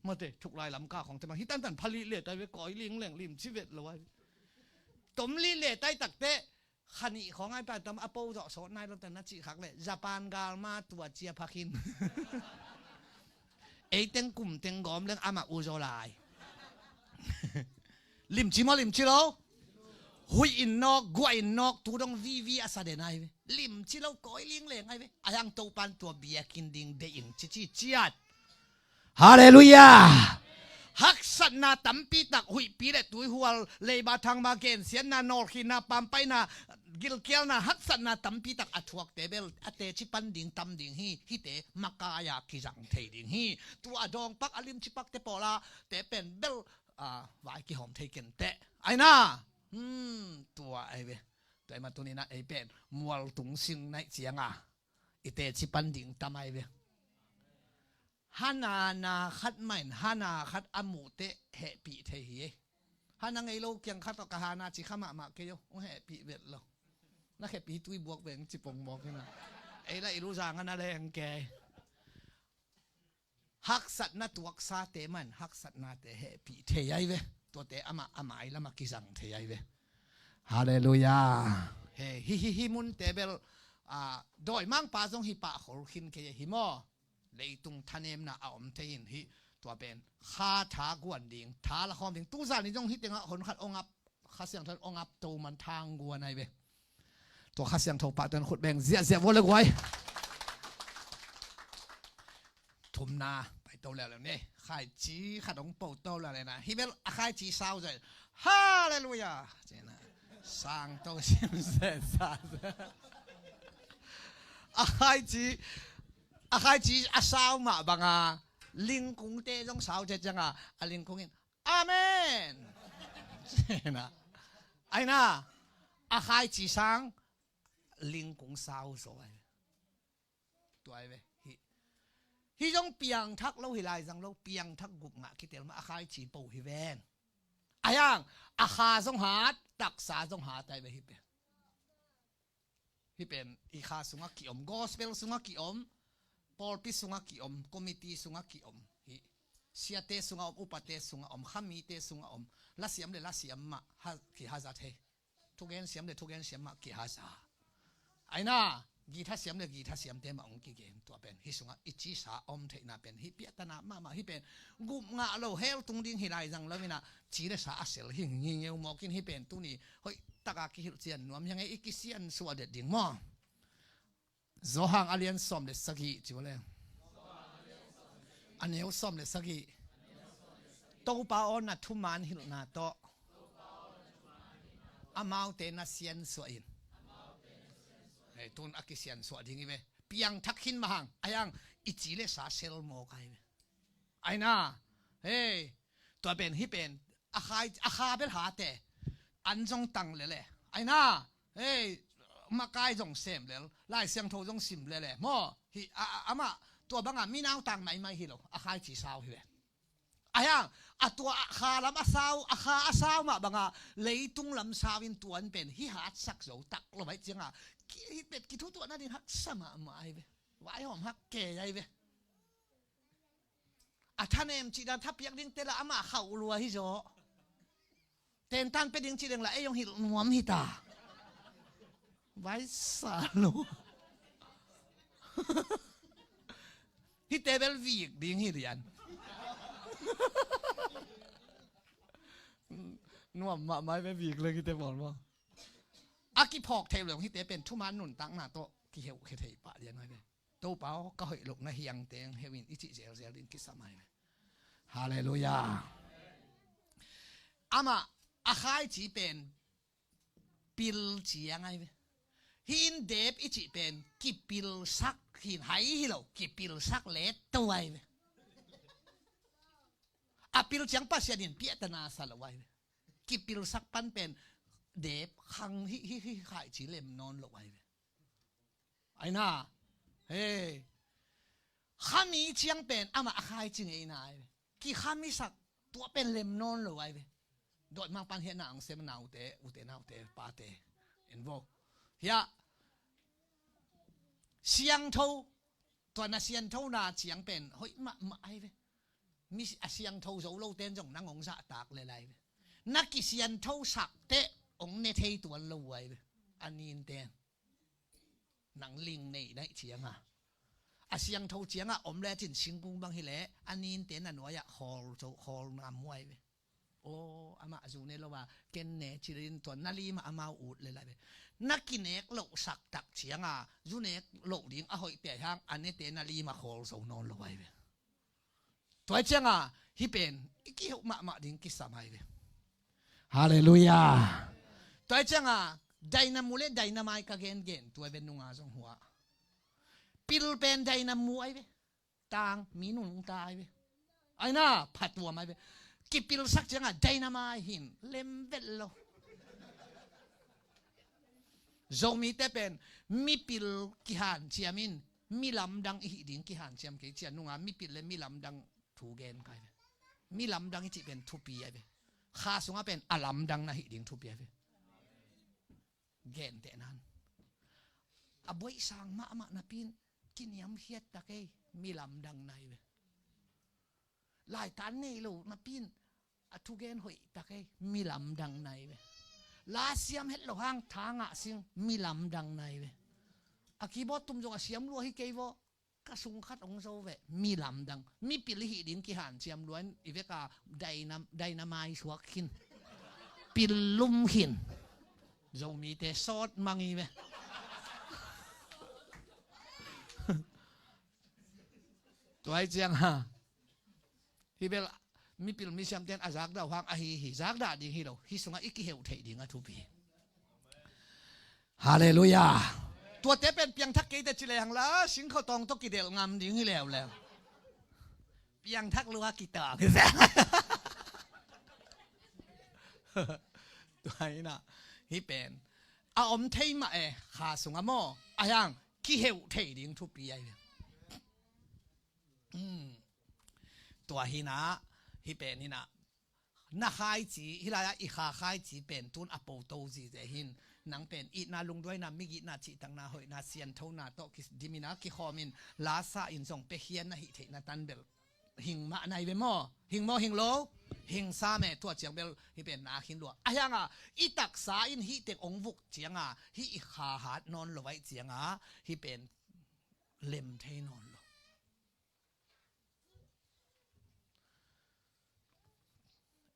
Mate, thuklai lam ka khong te mang. Hi tantan phali le tai ve, koi ling leng limci vet lo ai ve. Tom li le tai takte. Khanih khong ai pa tam a po zawh sawt nai lo tan na cih khak le Japan gal ma tua cia phakin. Ei teng kum teng gawm leng amah u zaw lai. Limci maw limci lo? Huih in nawk, guah in nawk, tu dong vivi a sa den ai ve. Limci lo kawi lingleng ai ve. A hiang Topan tua biakinn ding deih in cici ciat. Halleluiah. Haksatna tampi tak huihpi le tuihual leiba thangba gensiatna nawlkhinna pampaina gilkialna haksatna tampi tak a thuakte bel a teci pan ding tam ding hi. Hite makaia kizang thei ding hi. Tua a dawngpak a limcipakte pawla te pen bel a vai kihawm thei kenteh. Aina. Hmm, tua ai ve. Tua ai ma tunina ei pen mual tung sing naih cianga i teci pan ding tam ai ve. Hana na khat main hana khat a muhteh hehpih thei hi. Hana ngei lo kiang khat tawh ka hana ci kha mahmah kei o, hong hehpih vet lo. Na khepi tui buak veng ci pong mawk hina. Ei la i lu zang a na leng kei. Haksatna tuaksate man haksatnate hehpih thei ai ve. Tuate amah a mai lama kizang thei ai ve. Halleluiah. He hi hi hi munte bel a dawimangpa zong hi pah khol khin kei hi maw? Leitung thanemna a om thei in hi. Tua pen kha tha guan ding, tha la khawm ding. Tuzan in zong hi tengah hon khat ong ap, Kha Siangtho in ong ap to man thang guan ai ve. Tua Kha Siangtho pah tuan khut beng ziahziah vua le guai. Thumna pai to leuleu ne. Khaici khat ong po to leuleu na hi bel a khaici sau zai. Halleluiah. Cina sang to sim se sa. A khaici a khaici a sau mah banga lingkungte zong sau cecanga a lingkung in Amen. Aina a khaici sang lingkung sau zo ai. Tua ai ve hi. Hi zong piangthak lo hi lai zang lo piangthak gup ngah kitel ma a khaici po hi ven. A hiang a kha zong hat taksa zong hat ai ve hi pen. Hi pen i kha sungah kiom, gospel sungah kiom, pawlpi sungah kiom, committee sungah kiom hi. Siate sungah om, upate sungah om, khamite sungah om. Lasiam le lasiam mah kihazat hei. Thugen siam le thugen siam mah kihaza. Aina githa siam le githa siamte mah ong kigen tua pen hi sungah i cisa om theihna pen hi piahtana mahmah hi pen. Gup ngah lo hel tung ding hi lai zang lo ina ci le sa a sel hi ngingeu mawkin hi pen tuni hoih taka kihilh cian nuam hiang e i kisian suah det ding maw? Zohang a lian sawm le sagih ci vawle. A neu sawm le sagih. Topa aw na thuman hilhna tawh amaute na siansuah in. Hei tun a kisiansuah ding i ve. Piangthak khin mahang a hiang i ci le sa sel mawk ai ve. Aina hei tua pen hi pen a khai a kha bel hate an zong tang lele. Aina hei makai zong sem lel Lai Siangtho zong sim lele maw hi a amah tua banga minautang maimai hi lo a khaici sau hi ve. A hiang a tua a kha lam a sau a kha a sau mah banga leitung lam sau in tuan pen hi hatsak zo tak lo vai cianga hi pet kithutuah nading haksa mahmah ai ve. Vaihawm hak kei ai ve. A thanem cih dan thapiak ding tela amah khauh lua hi zaw. Tentan pe ding cih deng la ei hong hilh nuam hita. Vaisa lo. Hite bel vik ding hi lian. Nuam mahmah ve, vik leng hite pawl maw. A kiphawk theih lo hite pen thuman nuntakna tawh kiheuh khia thei pah lian ahi ve. Topa aw, ka hoih loh na hi ang teng heuh in i cih zelzel ding kisam ahi ve. Halleluiah. Amah a khaici pen pil ciang ahi ve. Hih in dep i cih pen kipilsak hin, hai hi lo, kipilsak letto ahi ve. A pil ciang Pasian in piahtana sa lo ahi ve. Kipilsak pan pen dep khang hi, hi, hi, khaici lem nawn lo ahi ve. Ahi na. Hei. Khami ciang pen amah a khaici ngei na ahi ve. Kikhamisak tua pen lem nawn lo ahi ve. Dawimangpa'n hiah na ang sem, naute, ute naute, pate. En vo. Hiah siangtho, tua na sianthona ciang pen hoih mahmah ahi ve. Mi a siangtho zo lote'n zong nang hong zahtak lel ahi ve. Na kisianthosak teh hong ne thei tuan lo ahi ve. A ninte'n nang ling nei naih cianga, a siangtho cianga om lecin singkung bang hileh a ninte na nuai-ah khawl zo, khawl ngam huai ve. Aw, amah zu ne lo a, ken ne ci lelin tua na limah amau ut lel ahi ve. Na kinek lohsak tak cianga zu nek loh ding a hoih pia hang a nete na limah khawl zo nawn lo ahi ve. Tua hi cianga hih pen i kiheuh mahmah ding kisam ahi ve. Halleluiah. Tua hi cianga dynamo le dynamite ka gengen tua hi ve, nunga zong hua. Pil pen dynamo ahi ve. Tang mi nungta ahi ve. Ahi na, phatuam ahi ve. Kipilsak cianga dynamite hin lem vet lo. Zomite pen mipil kihanciam in, mi lamdang i hih ding kihanciam kei cia, nunga mipil le mi lamdang thu gen kai ve. Mi lamdang i cih pen thupi ahi ve. Kha sungah pen a lamdang na hih ding thupi ahi ve. Gentehna in a buaisang mahmah napi in kiniamkhiat ta kei, mi lamdang na hi ve. Laitan nei lo napi in a thugen hoih ta kei, mi lamdang na hi ve. La siam het lo hang tha ngah sing, mi lamdang na hi ve. A keyboard tum zong a siam lua hi kei vaw, ka sung khat hong zo ve, mi lamdang. Mipil i hih ding kihanciam lua in i vek a dynam-, dynamite suak khin, pil lum khin. Zomite sawt mang hi ve. Tua hi cianga hih bel mipil misiamte'n a zakdah uh hang ahi hi, zakdah ding hi lo, hih sungah i kiheuh theih ding a thupi. Halleluiah. Tuate pen piangthak kei teh ci lehang la, singkhaw tawng tawh kidelh ngam ding hi leuleu. Piangthak lua kitang hi ve. Tua hi na, hih pen a om thei mah e, kha sungah maw, a hiang kiheuh thei ding thupi ahi ve. Hmm. Tua hi na, hih pen hi na, na khaici, hih lai-ah i kha khaici pen tun a poto zize hin, nang pen itna, lungduaina, migitna, cihtakna, hoihna, sianthona tawh kidim in a kikhawm in, lasa in zong piakhia na hih theihna tan bel hing mah na hi ve maw? Hing maw, hing lo? Hing sam e, tua ciang bel hih pen na khin lua. A hianga i taksa in hih teng hong vuk cianga hih i kha hat nawn lo ahih cianga hih pen lem thei nawn lo.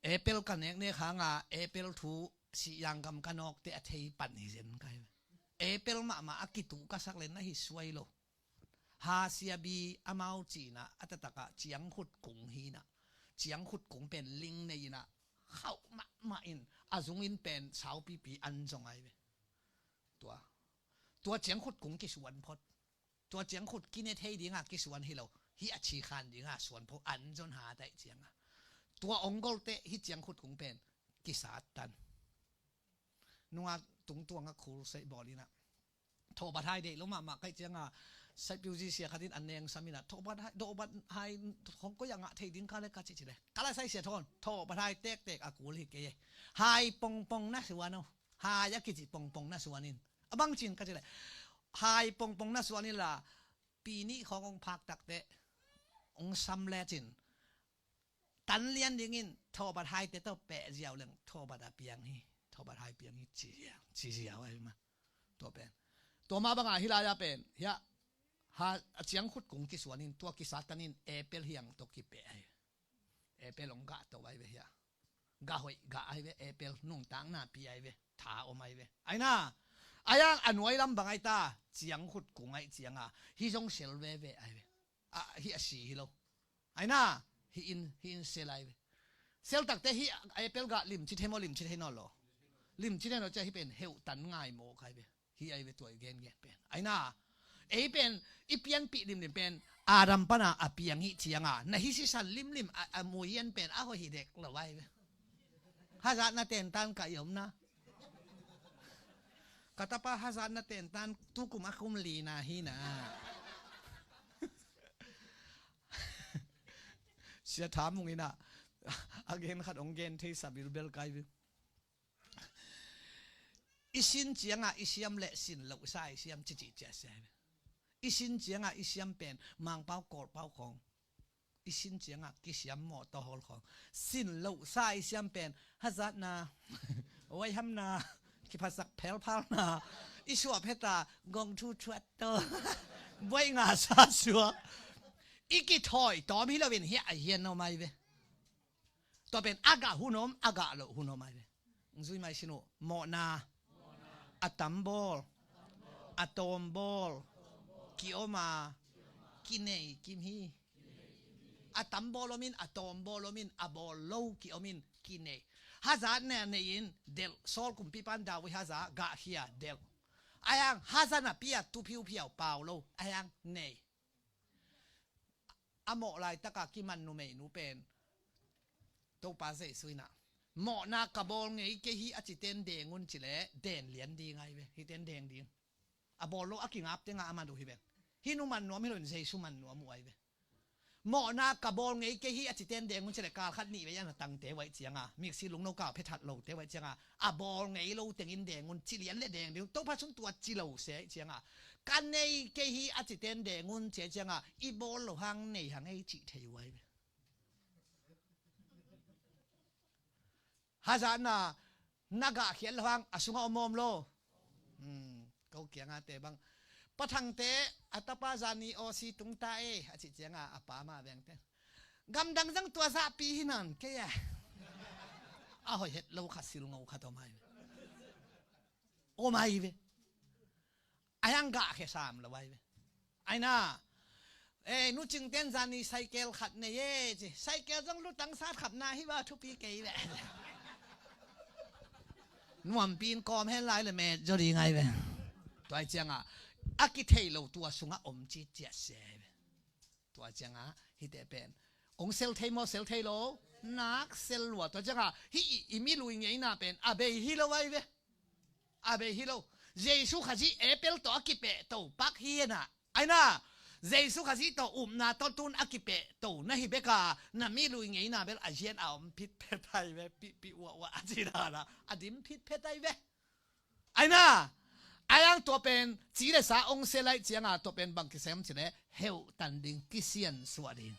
Apple ka neknek hanga Apple thu siyanggam ka nawkte a thei pan hi zen kai. Apple mahmah a kituh ka sak le na hi suai lo. Hasiabi amau cihna a taktakah ciangkhut kung hi na. Ciangkhut kung pen ling nei in a khauh mahmah in a zungin pen saupipi an zong ahi ve. Tua, tua ciangkhut kung kisuan phot. Tua ciangkhut kine thei dinga kisuan hi lo, hih a cikhan dinga suan pho an zon hat ahih cianga. Tua ong golte hih ciangkhut kung pen kisat tan. Nunga tungtuanga khul seih bawl in a, thawhbat hai deih lo mahmah ka hih cianga, saihpiu zi sia khat in a nengsam in a, thawhbat hai, thawhbat hai hong koi a ngah thei ding ka le ka cih ci le, ka la sai sia thawn, thawhbat hai tektek a kul hi kei e. Hai pongpong na suan o. Hai a kici pongpong na suan in. A bang cin ka ci le, hai pongpong na suan in la, pi nih khawng hong phak takteh hong sam lecin tan lian dingin thawhbat haite tawh peh ziau leng thawhbat a piang hi, thawhbat hai piang hi ci ziau, ci ziau ahi ma. Tua pen, tua mah banga hih lai-a pen hiah ha, a ciangkhut kung kisuan in tua kisat tan in Apple hiang tawh kipeh ahi. Apple hong gah to ai ve hia. Gah hoih gah ai ve, apple nungtakna pi ai ve, tha om ai ve. Aina, ayang a nuai lam bang ai ta, ciang khut kung ai cianga, hi zong sel veve ai ve. A, hi a si hi lo. Aina, hi in, hi in sel ai ve. Sel takte hi apple gah limci thei maw, limci thei naw lo. Limci thei naw cia hi pen heuh tan ngai mawk ai ve. Hi ai ve tua i gengen pen. Aina, ei pen i pianpih limlim pen Adam pana a piang hi cianga, na hi sisan limlim a, a muian pen a hoih hi dek lo ai ve. Hazatna tentan ka i omna. Ka tapa hazatna tentan tukum a kum lina hi na. Sia tha mung ina. A gen khat ong gen thei sabilbel kai ve. I sin cianga i siam le sin lohsa i siam cici cia sia hi ve. I sin cianga i siam pen mangpau kawlpau khong. I sin cianga kisiam mawtaw hawl khong. Sin lohsa i siam pen hazatna, waihamna, kiphasak phelphalna, i suah pheta gong thu thuat to. Buai nga sa suah. I kithawi tawm hi loin hi a hian no mai ve. Tua pen a gah hun om, a gah loh hun om ai ve. Zui mai sin uh, mawhna, a tambawl, a tawmbawl, kiom a, kinei kim hi. A tambawl omin, a tawmbawl omin, a bawl lo kiomin, kinei. Hazatna nei in, delh, Saul kumpipan David haza, gahkhia, delh. Ayang, hazatna pia, tu phiuphiau, pau lo, ayang, nei. A mawh laitaka kiman numeinu pen Topa Jesu inah, mawhna ka bawl ngei kei hi a citen deng un cileh den lian ding ai ve, hiten deng ding. A bawl lo a kingap tenga a man uh hi ve. Hi nu man nuam hi loin Jesu man nuam uh ai ve. Mawhna ka bawl ngei kei hi a citen deng un cileh kal khat nih vei a na tangte uaih cianga, miksi lungno kau phethat lote uaih cianga, a bawl ngei lo tengin deng un, ci lian le deng ding, Topa sun tua ci lo se cianga, ka nei kei hi a citen deng un cia cianga, i bawl lo hang nei hang ei cih thei uai ve. Hazatna na gah khiat lo hang a sungah om om lo. Hmm, ko kianga te bang. Pathangte a tapa zani awsi tungta e a cih cianga a pa ma vengte. Gamdang zang tua zahpi hi nan kei a. A hoih het lo kha silngo kha tom ai ve. Om ai ve. A yang gah khe sam lo ai ve. Aina. Ei, nu Cingten zani saikel khat nei e ci. Saikel zong lutang sat khapna hi va thupi kei ve. Nuampi in kawm hen lai le met zaw ding ai ve. Tua ai cianga a kithei lo tua sungah om ci ciah se ai ve. Tua cianga hite pen ong sel thei maw, sel thei lo? Nak sel lua. Tua cianga hi i, i milui ngeina pen a bei hi lo ai ve. A bei hi lo. Jesu Khazih apple tawh a kipeh to pak hi hena. Aina, Jesu Khazih tawh upna tawh tun a kipeh to na hi beka na milui ngeina bel a zian a om phit phet ai ve. Pih pih uah uah a ci dana a dim phit phet ai ve. Aina, a yang tua pen ci le sa ong se lai cianga tua pen bang kisem cileh heuh tan ding, kisiansuah ding.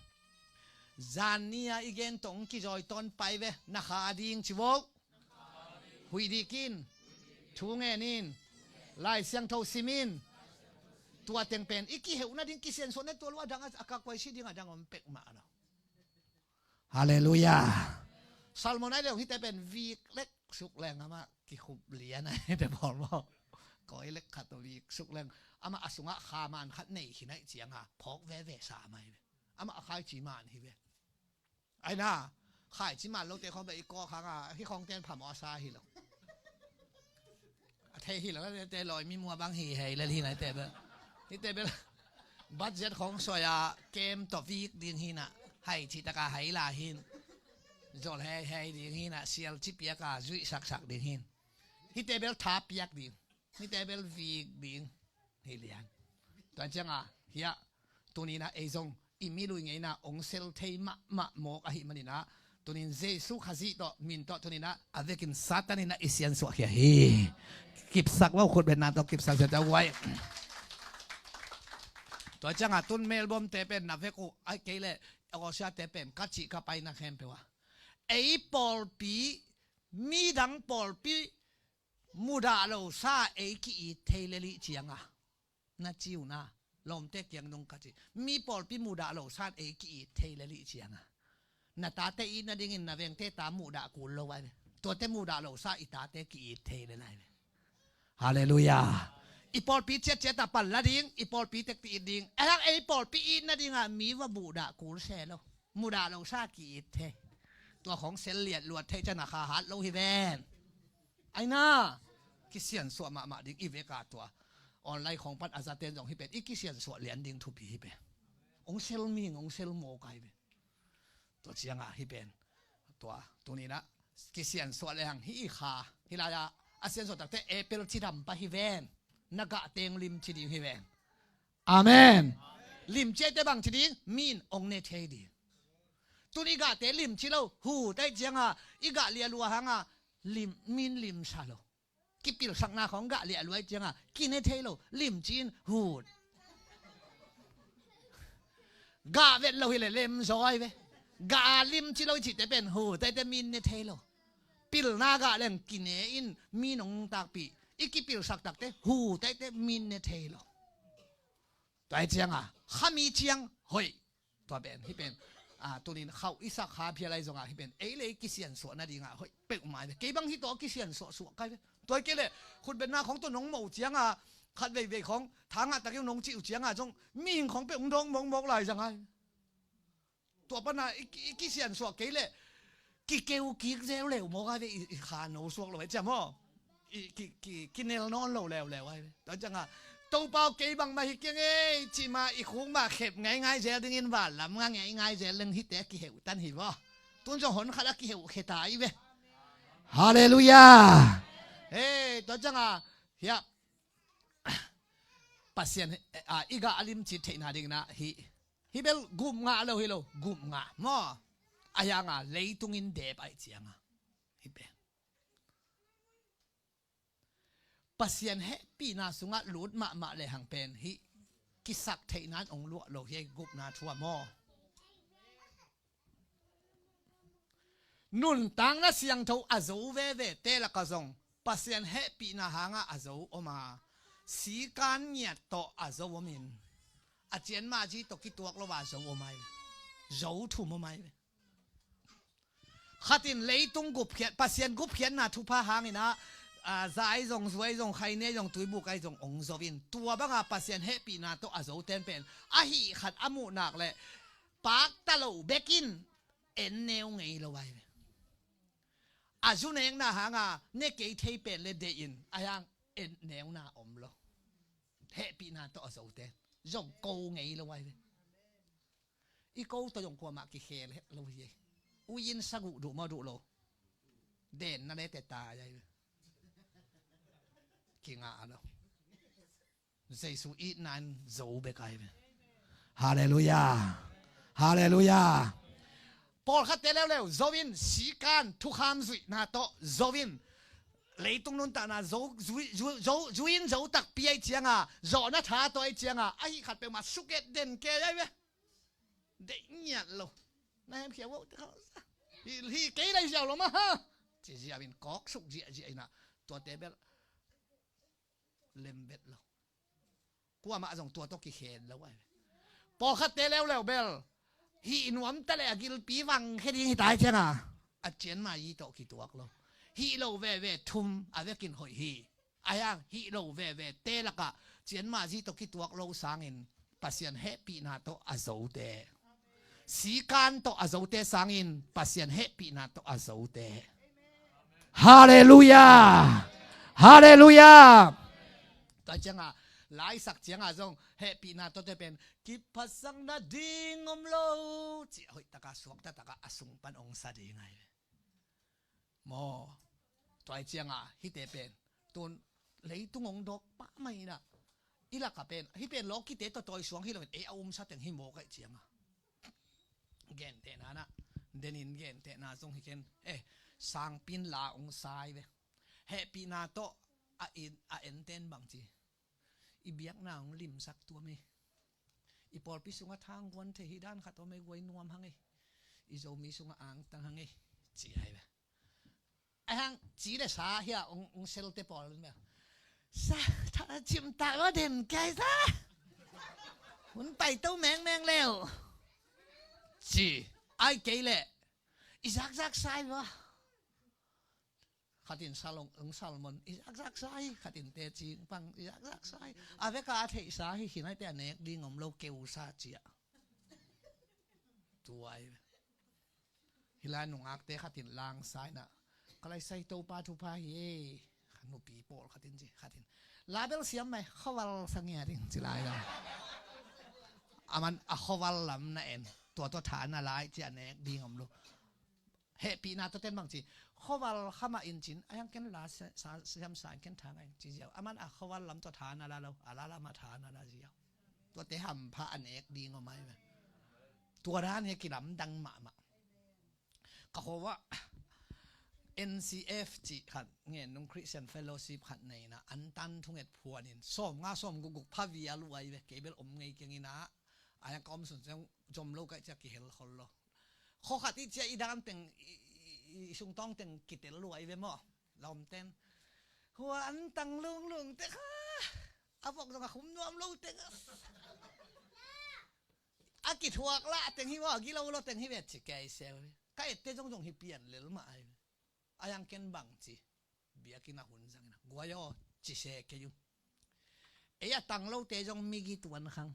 Zan nia i gen tong kizawi tawn pai ve, na kha ding ci vo. Huih dikin, thu ngenin, Lai Siangtho simin, tua teng pen i kiheuh nading kisiansuah ne tua lua dang a, a ka kuai si ding a dang om pek mah lo. Halleluiah. Salmon ai leng hite pen vik lek suk leng amah kikhup lian ai te bawl maw. Koi lek khat vik suk leng amah a sungah kha man khat nei khin ai cianga phawk veve sa mai ve. Amah a khaici man hi ve. Aina, khaici man lote khawng beh i kawk hanga hi khawng ten phamawh a sa hi lo. A thei hi lo, te lawi mi mua bang hi hei lel hi nai te bel. Hi te bel budget khawng soi a kem tawh vik ding hi na. Hai ci taka hai la hin. Zol hei hei ding hi na, sial ci piaka zuih saksak ding hin. Hi te bel tha piak ding. Hi te bel vik ding. Hi lian. Tua cianga hia tunina ei zong i milui ngeina ong sel thei mahmah mawk ahi manina tunin Jesu Khazih tawh min tawh tunina a vekin Satan ina i siansuah khia hi. Kipsak lo khut betna tawh kipsak sia tawh uai. Tua cianga tun Melbourne te pen na vek uh ai kei le Asia te pen ka cih ka paina khempeuh a ei pawlpi midang pawlpi mudah lo sa ei ki-it thei lelih cianga na ciuna lawmte kiang nung ka ci. Mi pawlpi mudah lo san ei ki-it thei lelih cianga Na tate it nadingin na vengte ta muhdah kul lo ai ve. Tuate muhdah lo sa i tate ki-it thei le lai ve. Halleluiah. I pawlpi ciatciat ah pan la ding, i pawlpi tekpi it ding. Ahi hang ei pawlpi it nadingah mi va muhdah kul se lo. Muhdah lo sa ki-it thei. Tua khong sel liat luat thei ciang a kha hat lo hi ven. Aina kisiansuah mahmah ding i vek a tua online khong pan a zaten zong hi pen i kisiansuah lian ding thupi hi pen. Ong sel ming, ong sel mawk ai ve. Tua ciangah hi pen tua tuninah kisiansuah lehang hi i kha hi lai-ah a siansuah takte apple cidam pah hi ven. Na gah teng limci ding hi ven. Amen. Limci aite bangci ding, min ong ne thei ding. Tun i gahte limci lo, hu tai ciangah i gah lialua hangah lim, min limsa lo. Kipilsakna khong gah liah luai ciangah kine thei lo, limci in hut. Gah vet lo hileh lemzaw ai ve. Gah a limci lo i cihte pen hut aite min ne thei lo. Pilna gah leng kine in min ong takpih. I kipilsak takte hut aite min ne thei lo. Tua ai ciangah khami ciang hoih. Tua pen hi pen, a, tunin khauh i sak kha phial ai zongah hi pen ei le ei kisiansuah nadingah hoih peuhmah ai ve. Kei bang hi tawh kisiansuah suah kai ve. Tua hi kei le khutbetna khong tawh nong moh ciangah khat veivei khong thangah takin nong cih uh ciangah zong mihing khong peuh ong dawng mawkmawk lai zang ai. Tua pana i, i kisiansuah kei le kikeu kik zeuleu mawk ai ve. I, i kha no suak lo ai ciam aw. I ki, ki, kinel nawn lo leuleu ai ve. Tua ciangah Topa aw kei bangmah hi keng ei cih mah i khuk mah khep ngeingai zel dingin vanlam nga ngeingai zel leng hihte kiheuh tan hi vaw. Tun zong hon khat a kiheuh kheta ai ve. Halleluiah. Hei, tua ciangah hiah Pasian, a, i gah a limci theihna dinginah hih, hih bel gup ngah lo hi lo, gup ngah maw. A hiangah leitung in dep aih ciangah hih pen Pasian hehpihna sungah lut mahmah lehang pen hih kisak theihna in ong luah lo hi ei, gupna thu ah maw. Nuntakna siangtho a zo veve te lakah zong Pasian hehpihna hangah a zo om a, sikan ngiat tawh a zo omin a cianmazi tawh kituak lo a zo om ai ve. Zo thum om ai ve. Khatin leitung gupkhiat, Pasian gupkhiatna thupha hanginah, a, zai zong, zuai zong, khaini ai zong, tuibuk ai zong ong zo in tua banga Pasian hehpihna tawh a zo ten pen ahi khat a muhnak le pakta lo bekin en neu ngei lo ai ve. A zu nekna hanga ne kei thei pen le deih in a hiang en neuna om lo. Hehpihna tawh a zo ten zong ko ngei lo ai ve. I ko tawh zong kuamah kikhel het lo hi. Ui in saguh duh maw duh lo. Den na le te tai ai. Kingah lo. Jesu itna in zo bek ai ve. Halleluiah. Halleluiah. Pawlkhatte leuleu zo in, sikan thukham zuihna tawh zo in, leitung nuntakna zo, zui, zui, zo, zui in zo takpi ai cianga, zawhna tha tawh ai cianga, ahi khat peuhmah suket den kei ai ve. Deih ngiat lo. Na hemkhia vo te kha. Hi, hi kei lai ziau lo ma ha. Ci ziau in kawk suk ziahziah inah. Tuate bel lem vet lo. Kuamah zong tua tawh kikhen lo ai ve. Pawlkhatte leuleu bel hih nuamta le a gilpi vangkhia ding hi tai cianga a cianmazi tawh kituak lo. Hih lo veve thum a vekin hoih hi. A hiang hih lo veve te lakah cianmazi tawh kituak lo sangin Pasian hehpihna tawh a zote, sikan tawh a zote sangin Pasian hehpihna tawh a zote. Halleluiah. Halleluiah. Tua cianga laisak cianga zong hehpihna tawh te pen kiphatsakna ding om lo ci hoihtaka suakta taka a sung pan ong sa ding ai ve. Maw, tua ai cianga hihte pen tun leitung ong dawk pah mah inah i lakah pen hih pen lawkite tawh tawi suang hi loin ei a umsa teng hi mawk ai cianga. Gentehna nah denin gentehna zong hi ken, eh, sangpin la ong sai ve. Hehpihna tawh a in, a enten bangci i biakna ong limsak tuam hi. I pawlpi sungah thangguan thei hi dan khat om ei, guai nuam hang ei. I Zomi sungah angtang hang ei ci ai ve. A hang ci le sa hia ong, ong selte pawl mia. Sa, tha cimtak lo den kai sa. Hun paito mengmeng leu ci ai kei le I zakzak sa hi va. Khat in salong, salmon i zakzak sa hi, khat in teci pang i zakzak sa hi. A vek a a theihsa hi, hi nai te a nek ding om lo, keusa ciah. Tua hi. Hi lai nungakte khat in langsa in ah, ka lai sai Topa thupha hi e. Kha nupi pawlkhat in ci, khat in, la bel siam mai, khuaval sa ngiat ing ci lai lo. Aman a khuaval lam na en, tua tua tha na lai ci a nek ding om lo. Hehpihna tua ten bang ci, khuaval kha mah in cin, a yang ken la sa, sa, siam sa ken tha ngai ci ziau. Aman a khuaval lam tua tha na la lo, a la lam a tha na la ziau. Tuate hampha a nek ding om ai ve. Tua dan hi kilamdang mahmah. Ka khuavah N C F cih khat, Ngennung Christian Fellowship khat nei in ah, antan thunget phuan in, sawm nga sawm guk guk pha vial uh ai ve, kei bel om ngei keng in ah, a yang ka om sun ciang zom lo kaih ciah kihel khol lo. Khua khat i ciah i dan teng, i, i, i, i sungtawng teng kitel uh ai ve maw. Lawmten. Hua antang lunglung te kha. A vok zong a khum nuam lo teng. A kithuak lah teng hi maw, a gilo lo teng hi ve ci kei seu hi. Ka ette zong zong hi pian lel mah ai ve. A yang ken bang ci. Biakinn a hun zang in ah, guai aw, ci se kei un. Ei a tang lote zong migi tuan khang.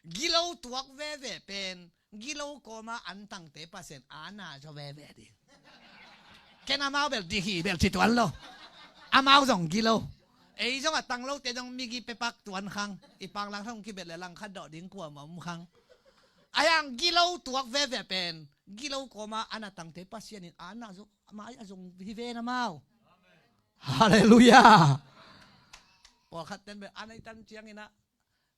Gilo tuak veve pen, gilo kawma an tangte Pasian a na zaw veve ding. Ken amau bel dik hi bel ci tuan lo. Amau zong gilo. Ei zong a tang lote zong migi pepak tuan khang. I panglang thang kibet le langkhat dawh ding kuamah om khang. A yang gilo tuak veve pen, gilo kawma an a tangte Pasian in a na zaw, amau a zong hi ven amau. Halleluiah. Pawlkhat ten bel an a i tan ciang in ah,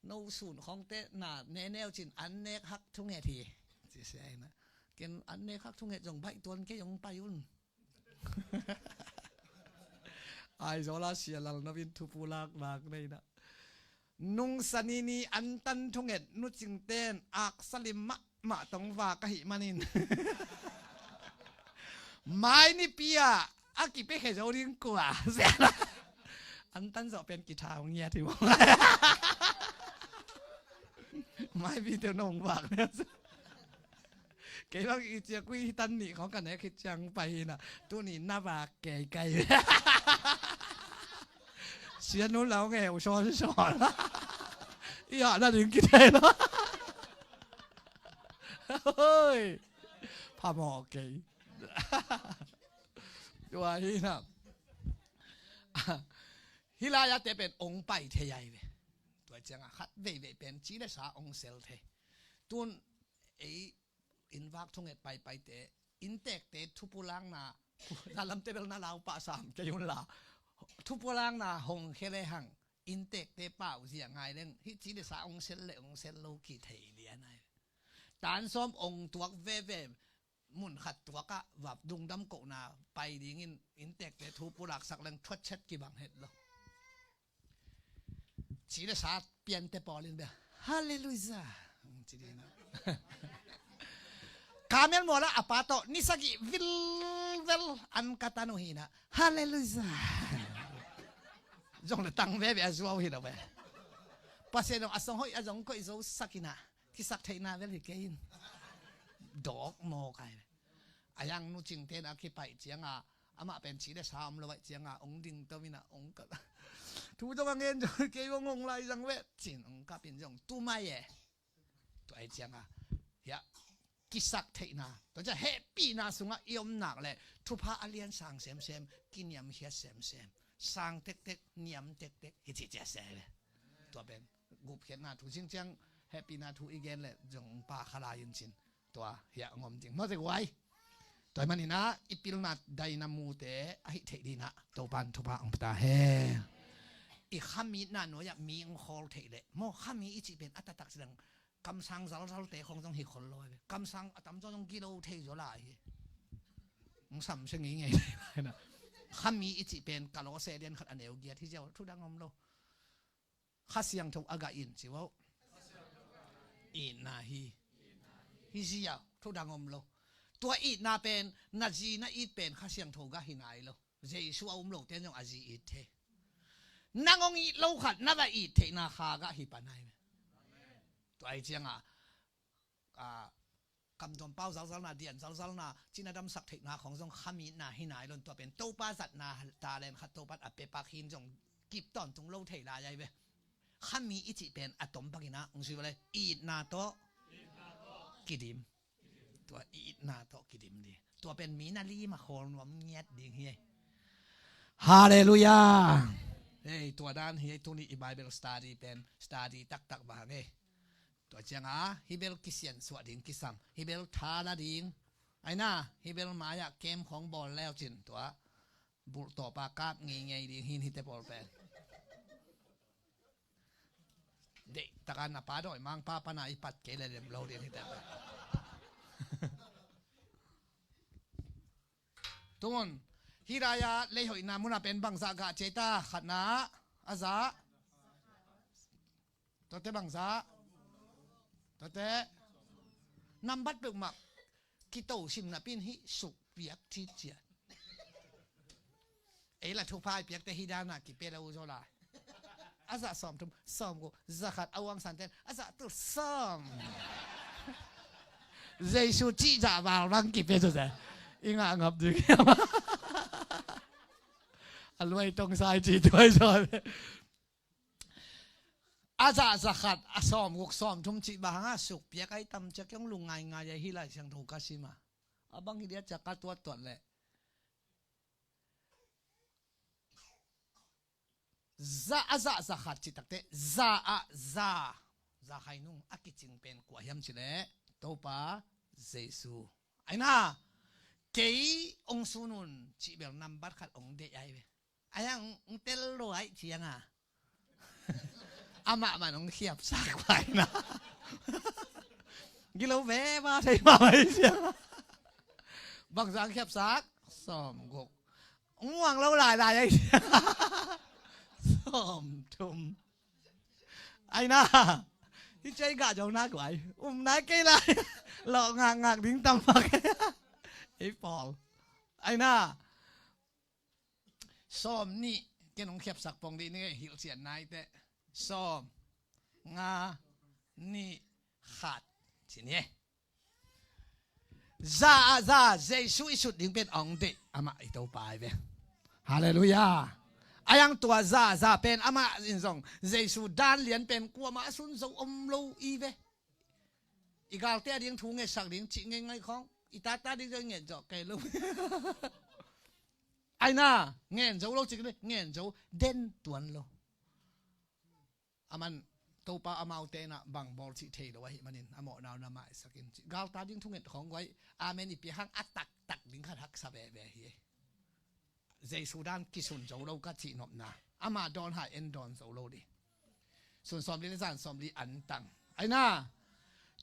no sun khawngte na neneu cin an nek hak thunget hi. Ci sia in ah, ken an nek hak thunget zong baih tuan kei zong pai un. Aizawl a sia lal no in thupulak lak nei in ah, nung sani ni antan thunget nu Cingten aksa lim mahmah tong vak ahih manin, mai nipi ah a kipiakhia zo ding kua. Antan zawh pen kitha hong ngiat hi maw. Mai bite nong vak ne. Kei bang i ciak ui hi tan nih khawng ka nek khit ciang pai hi in ah, tuni na vak kei kai. Sianu lau ngeu sawnsawn. I ah na ding kithei lo. Hoi. Phamawh kei. Tua hi in ah, hih lai-ate pen ong pai thei ai ve. Tua ciangah khat veivei pen ci le sa ong sel thei. Tun ei inn vak thunget paipaite, inntekte thupulakna, na lamte bel na lau pah sam kei un la. Thupulakna hong khia le hang, inntekte pau zia ngai leng, hih ci le sa ong sel le ong sel lo kithei lian ai. Tan sawm ong tuak veve, mun khat tuakah vap lungdam kohna pai dingin inntekte thu pulaksak leng thuatchet kibang het lo. Ci le sa piante pawl in bia, Halleluiah, ci ding ah. Kamel mual ah a pa tawh ni sagih vilvel an ka tan uh hi in ah, Halleluiah. Zong le tang veve a zuau hi lo ve. Pasian zong a song hoih a zong koih zo sak in ah, kisak theihna vel hi kei in. Dawk mawk ai. A yang nu Cingten a kipaih ciangah, amah pen ci le sa om lo aih ciangah ong ding to in ah ong kap. Thu zong a ngen zong kei ong ong lai zang ve cin ong kap in zong tu mai e. Tua aih ciangah, hiah kisak theihna, tua ciah hehpihna sungah i om nak le thupha a lian sang semsem, kiniamkhiat semsem, sang tektek, niam tektek hi ci cia se ve. Tua pen gupkhiatna thu cing ciang, hehpihna thu i gen le zong pa kha lai in cin. Tua hiah ngom ding mawte guai. Tua hi manin ah i pilna daina mute ahi theih ding ah Topan thupha ong pia ta hen. I khami itna nuai-ah mi ong khawl theih leh maw, khami i cih pen a taktak cidang kamsang zalzalte khong zong hi khol lo ai ve. Kamsang a tamzaw zong gilo thei zaw lai hi. Ong samsia ngeingei thei lai na. Khami i cih pen Kolose lian khat a neu giat hi ziau, thudang om lo. Kha Siangtho a gah in ci vo. Itna hi. Hi ziau, thudang om lo. Tua itna pen na zi na it pen Kha Siangtho gah hi nai lo. Jesu a um lote zong a zi it thei. Nang ong it lo khat na va it theihna Kha gah hi pan ai ve. Tua aih ciangah, a, kamtuam pau zalzalna, dian zalzalna, cina damsak theihna khawng zong kham itna hi nai lo in, tua pen Topa zatna talent khat Topa in a pia pak hi in zong kip tawntung lo thei lai ahi ve. Kham it i cih pen a tom bangin ah hong zui vua le, itna tawh kidim. Tua itna tawh kidim ding. Tua pen mi na lim a khawl nuam ngiat ding hi. Halleluiah. Hei, tua dan hi. Tuni i Bible study pen study taktak vang hi. Tua ciangah hih bel kisiansuah ding kisam, hih bel tha la ding. Aina, hih bel mai-ah kem khawng bawl leucin tua bulh tawpa kap ngeingei ding hi in, hihte pawl pen. Deihtakin a pa dawimangpa pana i pat kei le lem lo ding hihte pen. Tun, hih lai-ah leihoihna munah pen bangzah gah ciai ta, khatna, a zah. Tuate bangzah. Tuate. Nambat peuhmah kito sim napi in hih sukpiak ciciat. Ei la thupha i piakte hih danah kipia lo uh zaw lai. A zah sawmthum, sawmguk, za khat, a uang santen a zah tul sawm. Jesu cih zah val bang kipia zaw zah. I ngah ngap ding hiam? A luai tong sai cih tuai zaw. A zah za khat, a sawmguk, sawmthum cih bang hangah sukpiak ai tam ciak kiang lung ngaingai ai hi lai siangtho ka sim a. A bang hi dia ciak ka tuattuat leh. Za, a zah za khat cih takte, za ah za, za khainung a kicing pen kua hiam cih leh Topa Jesu. Aina, kei hong sun un cih bel nambat khat hong deih ai ve. Ai ang hong tel lo ai cianga. Amah man hong khiapsak pai na. Gilo ve ma thei ma mai cianga. Bangzah khiapsak? Sawmguk. Hong muang lo lailai ai cianga. Sawmthum. Aina. Hih ciai gah zong na guai. Um nai kei lai. Lawh ngakngak ding tam mak. Ei pawl. Aina. Sawm nih, ken hong khiapsak pong dih ni, hilhcian naite. Sawm, nga, nih, khat. Ci ni e. Za ah za, Jesu i sut ding pen hong deih, amah i Topa ai ve. Halleluiah. Ai ang tua za, za pen amah in zong Jesu dan lian pen kuamah a sun zo om lo i ve. I galte a ding thu ngetsak ding cih ngeingai khawng, i tata ding zong nget zawh kei lo. Aina, ngen zo lo cik le, ngen zo den tuan lo. Aman, Topa amaute inah bang bawl cih thei lo ahih manin, a mawhna uh na maisak in cih. Galta ding thunget khawng guai, amen i pia hang a taktak ding khat haksa veve hi. Jesu dan kisun zo lo ka cih nopna. Ama dawn hai en dawn zo lo dih. Sun sawmli le zan sawmli an tang. Aina,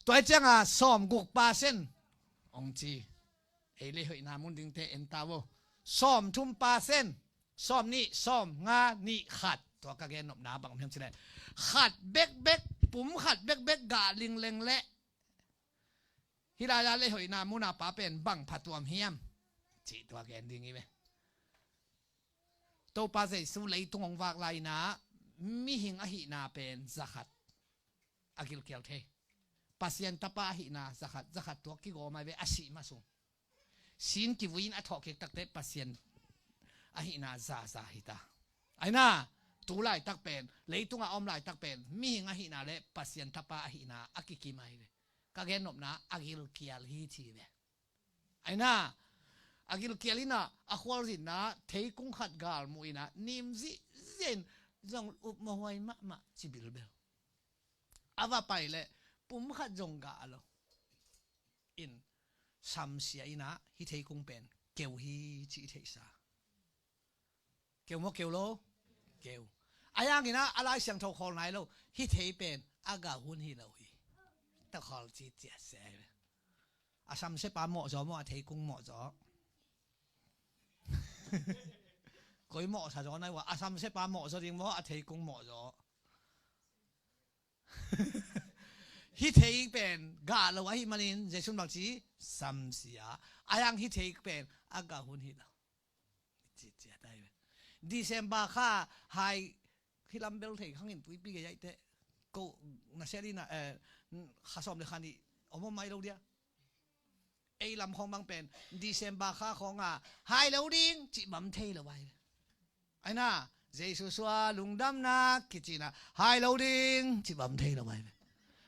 tuai cianga sawmguk percent ong ci. Ei le hoihna mun dingte en ta vo. Sawmthum percent. Sawmnih, sawmnga, nih, khat. Tua ka gen nopna bang om hiam cih leh, khat bekbek, pum khat bekbek gah lingleng leh hih lai-a le hoihna muna pa pen bang phatuam hiam? Cih tua gen ding hi ve. Topa Jesu leitung hong vak lai-inah mihing ahihna pen zakhat a gilkial thei. Pasian tapa ahihna zakhat, zakhat tua kigawm ai ve a sih masung. Sin kivui in a thawhkik takte Pasian ahihna zaza hita. Aina, tu laitak pen, leitungah a om laitak pen, mihing ahihna le Pasian tapa ahihna a kikim ai ve. Ka gen nopna a gilkial hi ci ve. Aina, a gilkial inah, a khualzinna, theikung khat galmuh inah, nim zihzia in, zong upmahuai mahmah ci bilbel. A va pai leh, pum khat zong gah lo. In, samsia inah, hih theikung pen, keu hi ci i theihsa. Keu maw keu lo? Keu. A yanginah a Lai Siangtho khawl nai lo. Hih thei pen a gah hun hi lo hi. Ta khawl ci ciatsia hi ve. A samsia pa mawhzaw maw a theikung mawhzaw? Koi mawhsa zaw nai ua. A samsia pa mawhzaw ding maw a theikung mawhzaw? Hih thei pen gah lo ahih manin Jesu'n bang ci? Samsia. A yang hih thei pen a gah hun hi lo. Ci, ci a tai ve. December kha hai hih lam bel thei khangin puipi gei aite. Ko na sel ina, eh, kha sawm le kha nih om om mai lo dia. Ei lam khawng bang pen December kha khawng a hai lo ding cih bang thei lo ai ve. Aina, Jesu sua lungdamna kici na hai lo ding cih bang thei lo ai ve.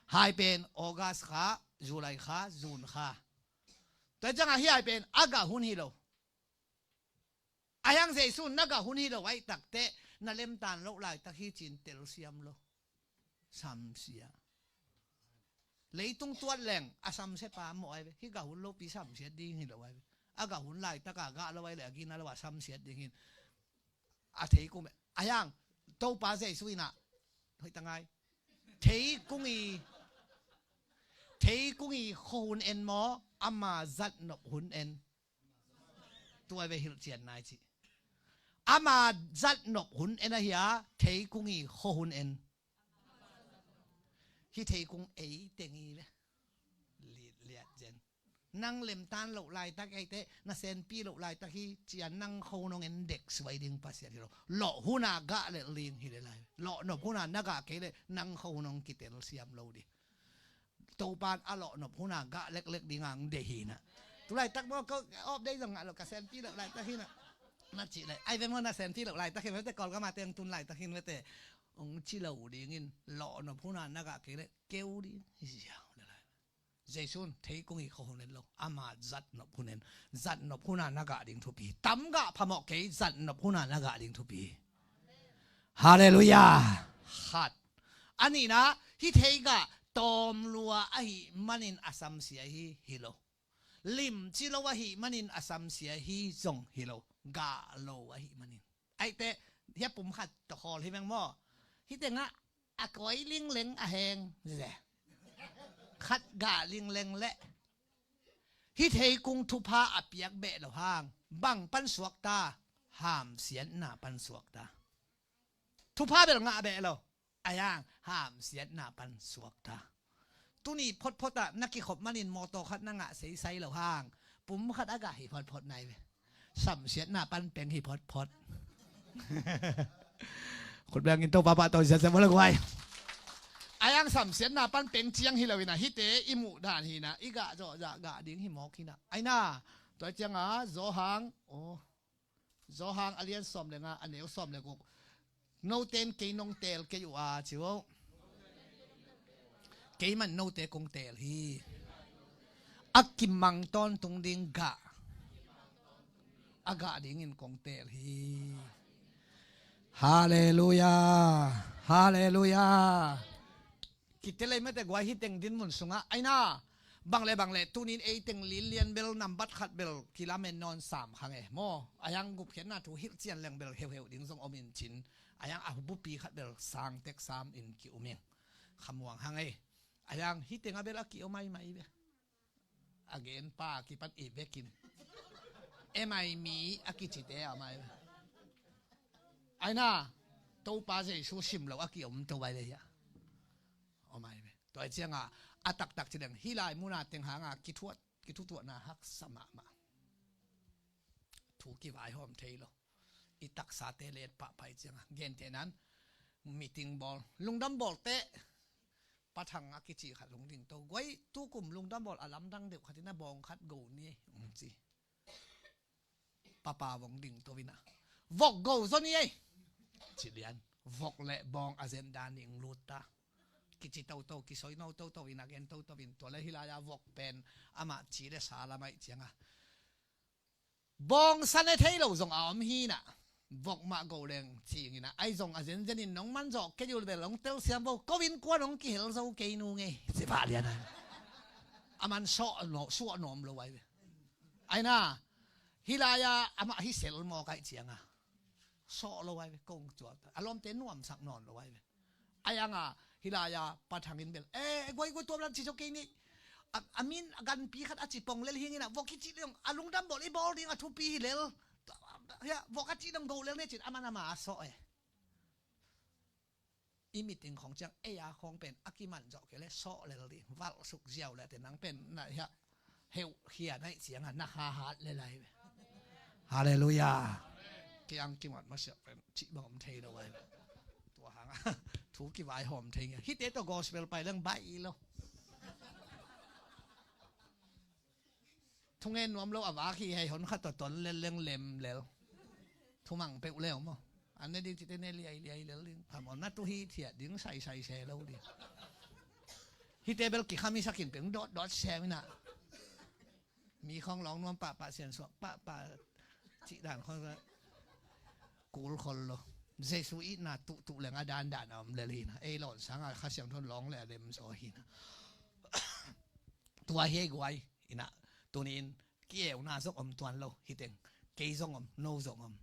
Hai pen August kha, July kha, June kha. Tua ciangah hi hai pen a gah hun hi lo. Ahiang Jesu na gah hun hi lo aih takteh na lemtan loh laitak hi cin telsiam lo. Samsia. Leitung tuat leng a samsia pa mawh ai ve. Hi gah hun lopi samsia ding hi lo ai ve. A gah hun laitaka gah lo ai le a gina lo a samsia ding hin. A thei kung ve. Ahiang Topa Jesu inah hoih tangai. Thei kung i thei kung i khuahun en maw? Ama zatnop hun en. Tua ve hilhcian nai cih. Ama zatnop hun en ahi a, theikung i khuahun en. Hih theikung ei teng i ve. Liat, liat zen. Nang lemtan loh laitak eite, na senpi loh laitak hi cian nang khuahun hong en dek suai ding Pasian hi lo. Lawh huna gah lel ding hi le lai. Lawhnop huna na gah kei le nang khuahun hong kitel siam lo ding. Topan a lawhnop huna gah leklek ding ang deih hinah. Tulaitak maw ko off day zong ngah lo ka senpi loh laitak hinah. Na cih lai ai ve maw na senpi loh laitak hin vete Kawlgama teng tun laitak hin vete. Ong ci lo dingin lawhnop huna na gah kei le keu ding hi ziau le lai. Jesun theikung i khuahun en lo ama zatnop hun en. Zatnop huna na gah ding thupi. Tam gah phamawh kei zatnop huna na gah ding thupi. Halleluiah. Khat. A nihna, hih thei gah tawm lua ahih manin a samsia hi, hi lo. Limci lo ahih manin a samsia hi zong hi lo. Gah lo ahih manin. Aihte, hia pum khat tawh khawl hi meng maw? Hih tengah a koi lingleng a heng ze. Khat gah lingleng leh hih theikung thupha a piak beh lo hang bang pan suakta, hamsiatna pan suakta. Thupha bel ngah beh lo, a yang hamsiatna pan suakta. Tuni photphot ah na kikhop manin mawtaw khat na ngah seisai lo hang pum khat a gah hi photphot nai ve. Samsiatna pan peng hi photphot. Khut bengin Topa pahtawi siasia maw le guai. A yang samsiatna pan peng ciang hi lo inah hihte i muh dan hinah i gah zawhzah gah ding hi mawk hinah. Aina, tua cianga Zawhang, aw, Zawhang a lian sawm le nga a neu sawm le guk. Noten kei nong teel kei uh a ci uh. Keimah note kong teel hi. A kimang tawntung ding gah a gah dingin kong teel hi. Halleluiah. Halleluiah. Kitelei mate guai hi teng dinmun sungah aina. Bang le bang le tunin ei teng lilian bel nambat khat bel kilamen nawn sam kha nge maw? A yang gupkhiatna thu hilhcian leng bel heuheuh ding zong om in cin. A yang a bupi khat bel sangtek sam in ki um ing. Khamuang hang ei. A yang hi tengah bel a ki om ai mai ve. A gen pa kipan i vekin. Emai mi a kicite a mai ve. Aina, Topa Jesu sim lo a ki om to vai le hia. Om ai ve. Tua cianga a taktak ci deng hi lai muna teng hanga kithuat, kithutuahna haksa mahmah. Thu kivaihawm thei lo. I taksate let pahpai cianga. Gentehnan meeting bawl. Lungdam bawl teh. Pathang a kici khat lungding to. Guai tukum lungdam bawl a lamdang deuh khatina bawng khat go ni. Ung ci. Papa vong ding to ina. Vok go zo ni ei. Ci lian. Vok le bawng a zen dan ning lut ta. Kici toto, kisoi no toto, ina gen toto in. Tua le hi lai a vok pen. Amah ci le sa lamai cianga. Bawngsa ne thei lo zong a om hi na. Vok mah go leng cing ina. Ai zong a zenzen in nong man zawh kei ul bel long tel siam bo. Ko in kua nong kihel zo kei nu ngei. Ci pah lian a. A man sawh no, suah nuam lo ai ve. Ai na. Hi lai a amah hi sel mawk ai ciang a. Sawh lo ai ve. Kong cuak. A lawmte nuamsak nawn lo ai ve. A yang a, hi lai a, Pathang in bel. Eh, guai guai tuam lam ci zo kei ni. A, a min, a ganpi khat a ci pong lel hing ina, vok hi ci leng, a lungdam bawl i bawl ding a thupi hi lel. Hia, vok a ci dong go lel ne cin, a man a ma a sawh e. I meeting khong ciang, ei a khong pen, a kiman zawh kei le, sawh lel ding, valh suk ziau le, te nang pen, na hia, heuh khia naih ciangah na kha hat le lai ve. Halleluiah. Kiang kimat masiah pen cih bang om thei lo ai ve. Tua hangah thu kivaihawm thei nge. Hihte tawh gospel pai leng baih lo. Thungen nuam lo a vak hi hei, hon khat tawh ton lel leng lem lel. Thumang peuh leu maw. An ne ding cite ne liai liai lel ding. Phamawh na tu hi thiat ding, sai sai se lo ding. Hihte bel kikham i sakin peng dawt dawt sem ina. Mi khawng lawng nuam pahpah, siansuah pahpah cih dan khawng kul khol lo. Jesu itna tuhtuh leng a dandan a om lel hina. Ei lawn sanga Kha Siangtho in lawng le a lem zaw hina. Tua hi ei guai ina. Tuni-in ki-euna zong om tuan lo hiteng. Kei zong om, no zong om.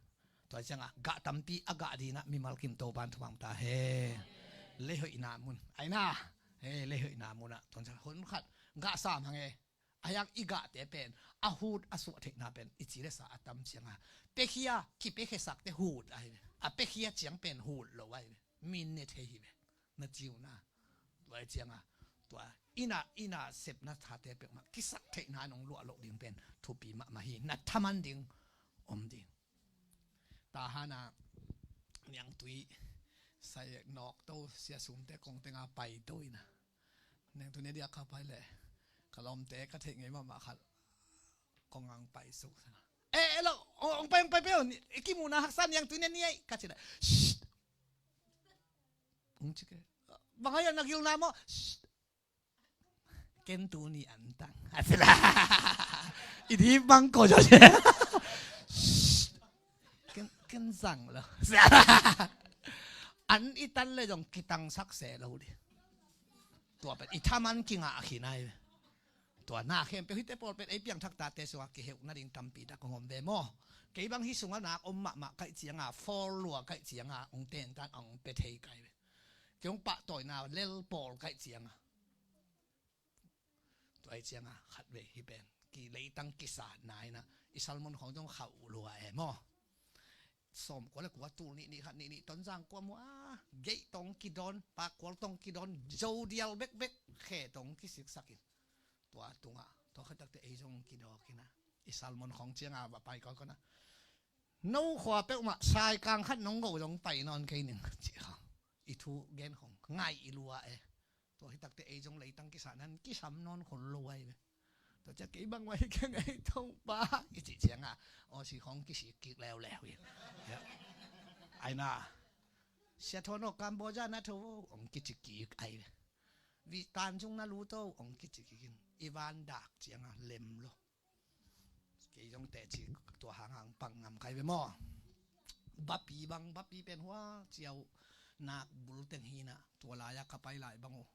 Tua cianga gah tampi a gah dina mimal kim Topan thumang ta he. Leihoihna mun aina. He, leihoihna muna tuan cianga hun khat gah sam hang e. A hiang i gahte pen a hut a suah theihna pen i ci le sa a tam cianga pekhia, kipekhesakte hut ahi ve. A pekhia ciang pen hut lo ahi ve. Min ne thei hi ve. Na ciuna. Tua ahi cianga tua ina, ina sepna thate peuhmah kisak theihna nong luah loh ding pen thupi mahmah hi. Na thaman ding om ding. Tahana niangtui sai nawk to, sia sumte kong tenga pai to ina. Niangtui ne dia ka pai le ka lawmte ka theih ngei mahmah khat kong ang pai suk sana. Eh, eh, lo, ong, ong pai, ong pai, pai, ong, i kimuhna haksa niangtui ne ni ei, ka ci le. Shh. Ong ci ke. Bang ai na gilna maw? Shh. Ken tuni an tang. A ci la. I di bang ko jo. Shh. Ken, ken zang lo. An i tan le zong kitangsak se lo di. Tua pen i thaman kingah a khinai. Tua na khempeuh hite pawl pen ei piangthak tate sungah kiheuh nading tampi tak kong om ve maw? Kei bang hi sungah nak om mahmah kaih cianga, fall lua kaih cianga, ong tentan ong pe thei kai ve. Kei ong pahtawina lel pawl kaih cianga. Tua ahi cianga khatvei hi pen ki leitang kisatna ina i salmon khawng zong khauh lua e maw? Sawm kua le kua tul nih nih khat nih nih Tonzang kua mua. Geih tong kidawn, Pakkual tong kidawn, zo dial bekbek, khe tong kisiksakin. Tua tungah tua khatakte ei zong kidawkina i salmon khawng cianga va pai kawikawi na. No khua peuhmah saikang khat nong go zong pai nawn kei ning ci khawng. I thu gen khawng ngai i lua e. Tua hitakte ei zong leitang kisah nan kisam nawn khol lo ai ve. Tua ciah kei bang wai keng ei Topa i cih cianga aw si khawng kisik kik leuleu hi. Aina sia thawn aw Cambodia na tho ong kici kik ai ve. Vih tanzung na lut aw ong kici kikin i van dak cianga lem lo. Kei zong teci tua hang hang pang ngam kai ve maw? Bapi bang, bapi pen hua ciau nak bul teng hina tua lai-a ka pai lai bang uh.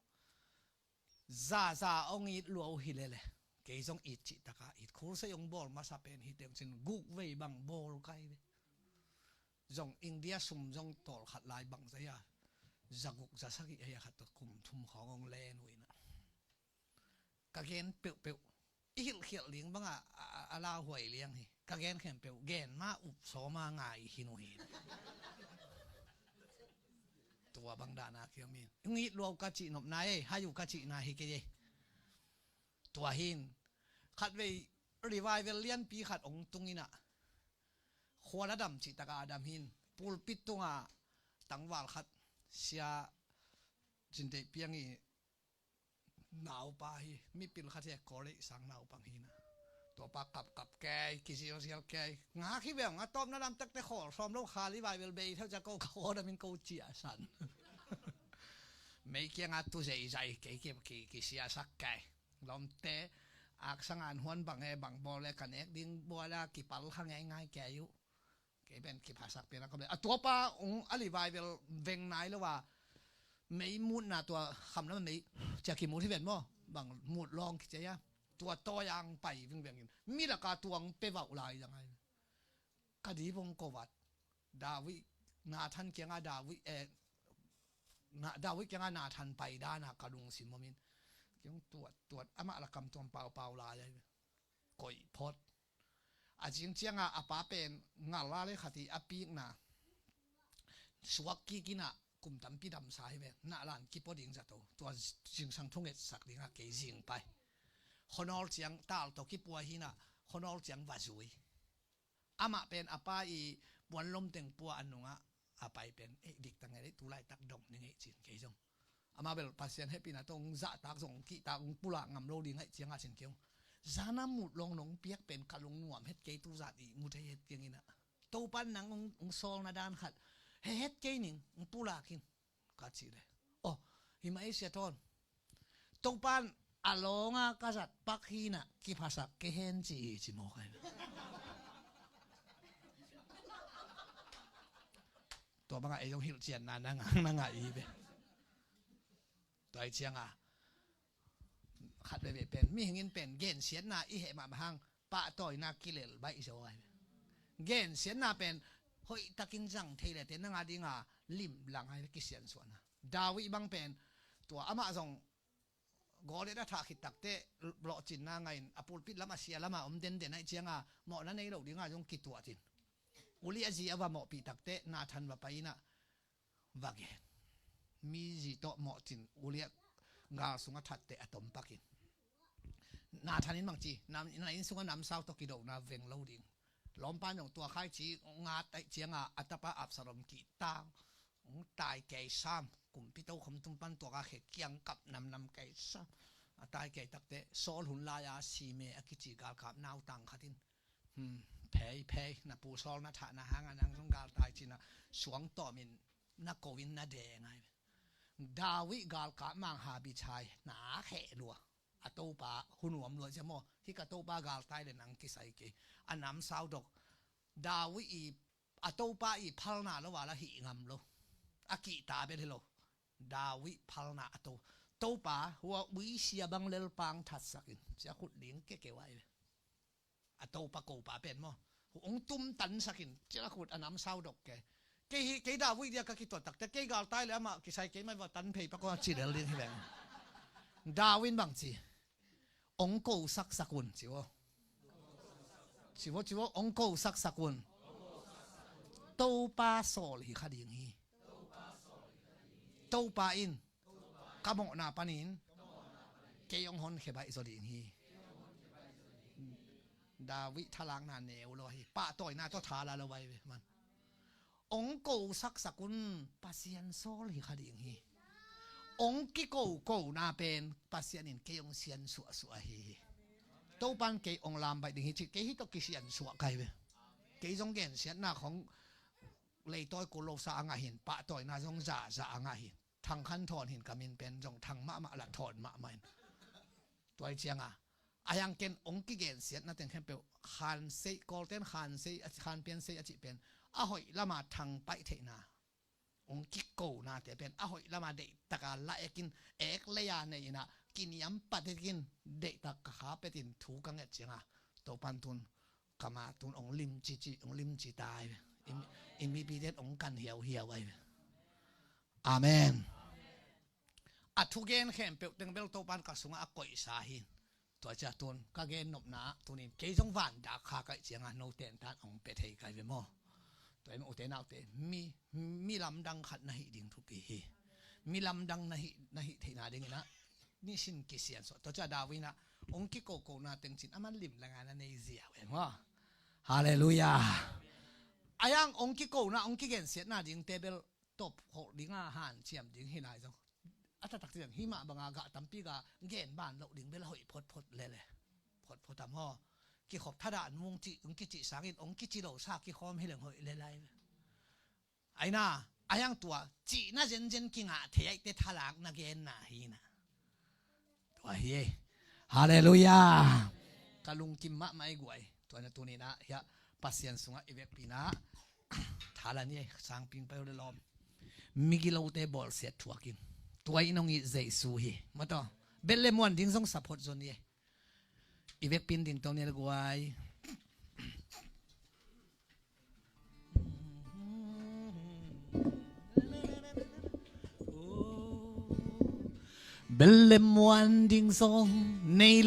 Zaza ong it lua uh hi lele. Kei zong it cih taka it khulsei ong bawl masa pen hi teng cin guk vei bang bawl kai ve. Zong India sum zong tawl khat lai bang zai a zaguk zasagih hei a khat tua kum thum khawng ong len uh ina. Ka gen peuhpeuh i hilhkhialh ding banga a, a, a lauhuai liang hi. Ka gen khempeuh gen ma up sawma ngai hi nu hi. Tua bang dana kiom hi. Ngit luau ka cih nopna ei, hai uh ka cihna hi kei ei. Tua hin khatvei revival lianpi khat ong tung ina. Khual a dam cih taka a dam hin pulpit tunga tangval khat sia Cinteih Piang i naupa hi, mipil khat hi a, college sang naupang hi na. Tuapa kapkap kei, kizialzial kei. Ngak hi ve ong a tawpna lamtakte khawl sawm lo kha li vai bel bei theu cia ko ka aw damin ko ciahsan. Mei kianga tu zeizai kei ki, ki, kisiasak kei. Lawmte aksang an huan bang e bang bawl e ka nek ding buala kipal kha ngeingai kei uh. Kei pen kiphasak pian a ka ble a tuapa ung a li vai bel veng nai lo a. Mei mutna tua kham lam mei cia kimut hi ven maw? Bang mut lawng kicia ia. Tua tawi ang pai vingvengin mi laka tuang pe vauh lai zang ai. Ka di bong ko vat. David Nathan kianga David eh, na, David kianga Nathan pai dana ka lungsim omin. Kiang tuat tuat amah lakam tuam paupau lai ai. Koih phot. A zing cianga a pa pen ngal la le khati a pikna suak kikina kum tampi damsa hi ve. Nahlan kipua ding zato. Tua zingsang thunget sak dinga kei zing pai. Khonawl ciang tal tawh kipua hina khonawl ciang va zui. Amah pen a pa i puanlom teng pua a nungah a pai pen ei dik tang ei tu laitak dong ning ei cin kei zong. Amah bel Pasian hehpihna tawh ong zahtak zong ong kihtak ong pulak ngam lo ding aih cianga cin kei ong. Zana mut long nong piak pen ka lungnuam het kei, tu zan ihmu thei het keng inah. Topan nang hong, hong sawlna dan khat he het kei ning, hong pulak in, ka cih le. Oh, hi mah ei Sia Thawn. Topan a lawnga ka zat pak hi inah kiphasak kei hen ci hi ci mawk ai. Tua bangah ei zong hilhcianna na ngah, na ngah i ve. Tua i cianga khat veve pen mihing in pen gensiatna i heh mahmah hang pahtawina kilel baih zaw ai ve. Gensiatna pen hoihtakin zang thei lete nang a dinga limlang ai ve, kisiansuahna. David bang pen tua amah zong Goliath a thah khit takteh lawhcinna ngahin a pulpit lam a sia lama om denden aih cianga mawhna nei lo dinga zong kituatin Uriah zi a va mawhpih takteh Nathan va pai inah va gen. Mi zi tawh mawhcin Uriah gal sungah thatteh a tompakin Nathan in bangci, na inn sungah namsau tawh kidona veng lo ding. Lawmpa in zong tua khaici ngat aih cianga a tapa Absalom kihtang. Hong tai kei sam, kumpi tokhom tung pan tuaka khe kiangkap namnam kei sam. A tai kei takteh Saul hun lai-a Simei a kici galkap nautang khat in, hmm, phei phei, na pu Saul na thahna hanga nang zong galtai cinah suang tawmin na ko in na deng ai. David galkap mang Abishai na kheh lua. A topa hun nuam lua cia maw, hi ka topa galtai le nang kisai kei. A namsau dok. David i a topa i phalna lo a la hih ngam lo. A kihta bel hi lo. David phalna a to. Topa hua uisia bang lelpang thatsakin cia khut ling kekeu ai ve. A topa kopa pen maw, hong tumtansakin cia khut a namsau dok ke. Kei hi, kei David dia ka kituat takte kei galtai le amah kisai kei mai va tan phei pa ko a ci lel ding hi veng. David bangci. Ong ko saksak un, ci vo. Ci vo, ci vo, ong ko saksak un. Topa sawl hi kha ding hi. Topa in ka mawhna panin kei ong honkhia baih zaw ding hi. David thalakna neu lo hi. Pahtawina tawh thala lo vai ve man. Ong ko saksak un, Pasian sawl hi kha ding hi. Ong kiko kona pen Pasian in kei ong sian suahsuah ahi hi. Topan kei ong lam baih ding hi ci, kei hi tawh kisian suah kai ve. Kei zong gensiatna khong leitawi kul losa a ngah hin, pahtawina zong zahzah a ngah hin. Thang Khan Thawn hin ka min pen zong thang mahmah la thawn mahmah in. Tuai cianga a hiang ken ong kigensiatna teng khempeuh khan sei, Kawlten khan sei, a ci, khan pian sei a cih pen a hoih lama thang paih theihna. Ong kikonate pen a hoih lama deihtaka la ekin ek leia nei inah kiniam patekin deihtak ka kha petin thu ka nget cianga Topan tun kama tun ong limci ci, ong limci tai ve. I, i mipiten ong kan hiauhiau ai ve. Amen. A thugen khempeuh teng bel Topan ka sungah a koihsa hin. Tua cia tun ka gen nopna ah tunin kei zong van dak kha kaih cianga noten tan ong pia thei kai ve maw? Tua in ute naute mi, mi lamdang khat na hih ding thupi hi. Mi lamdang na hih, na hih theihna dinginah nisin kisiansuah. Tua cia David inah ong kikokona tengcin aman limlanga na nei ziau e maw? Halleluiah. A hiang ong kikona, ong kigensiatna dingte bel top khawh dinga hanciam ding hi lai zong a taktak ciang hi mah banga gah tampi ga gen ban loh ding bel hoih photphot lele. Photphot a maw? Kikhop thadah nung cih, ong kici sangin ong kici lo sa kikhawm hi leng hoih lelai ve. Aina a hiang tua cihna zenzen kingah thei aihte thalak na genna hina. Tua hi e. Halleluiah. Ka lungkim mahmah i guai. Tua na tuninah hiah Pasian sungah i vekpinah thalan hi e, sangping pai uh le lawm. Migilote bawlsiat thuakin tua i nong i Jesu hi. Mataw bel le muan ding zong support zon hi e. I vekpin ding tawng ni le guai. Bel le muan ding zong nei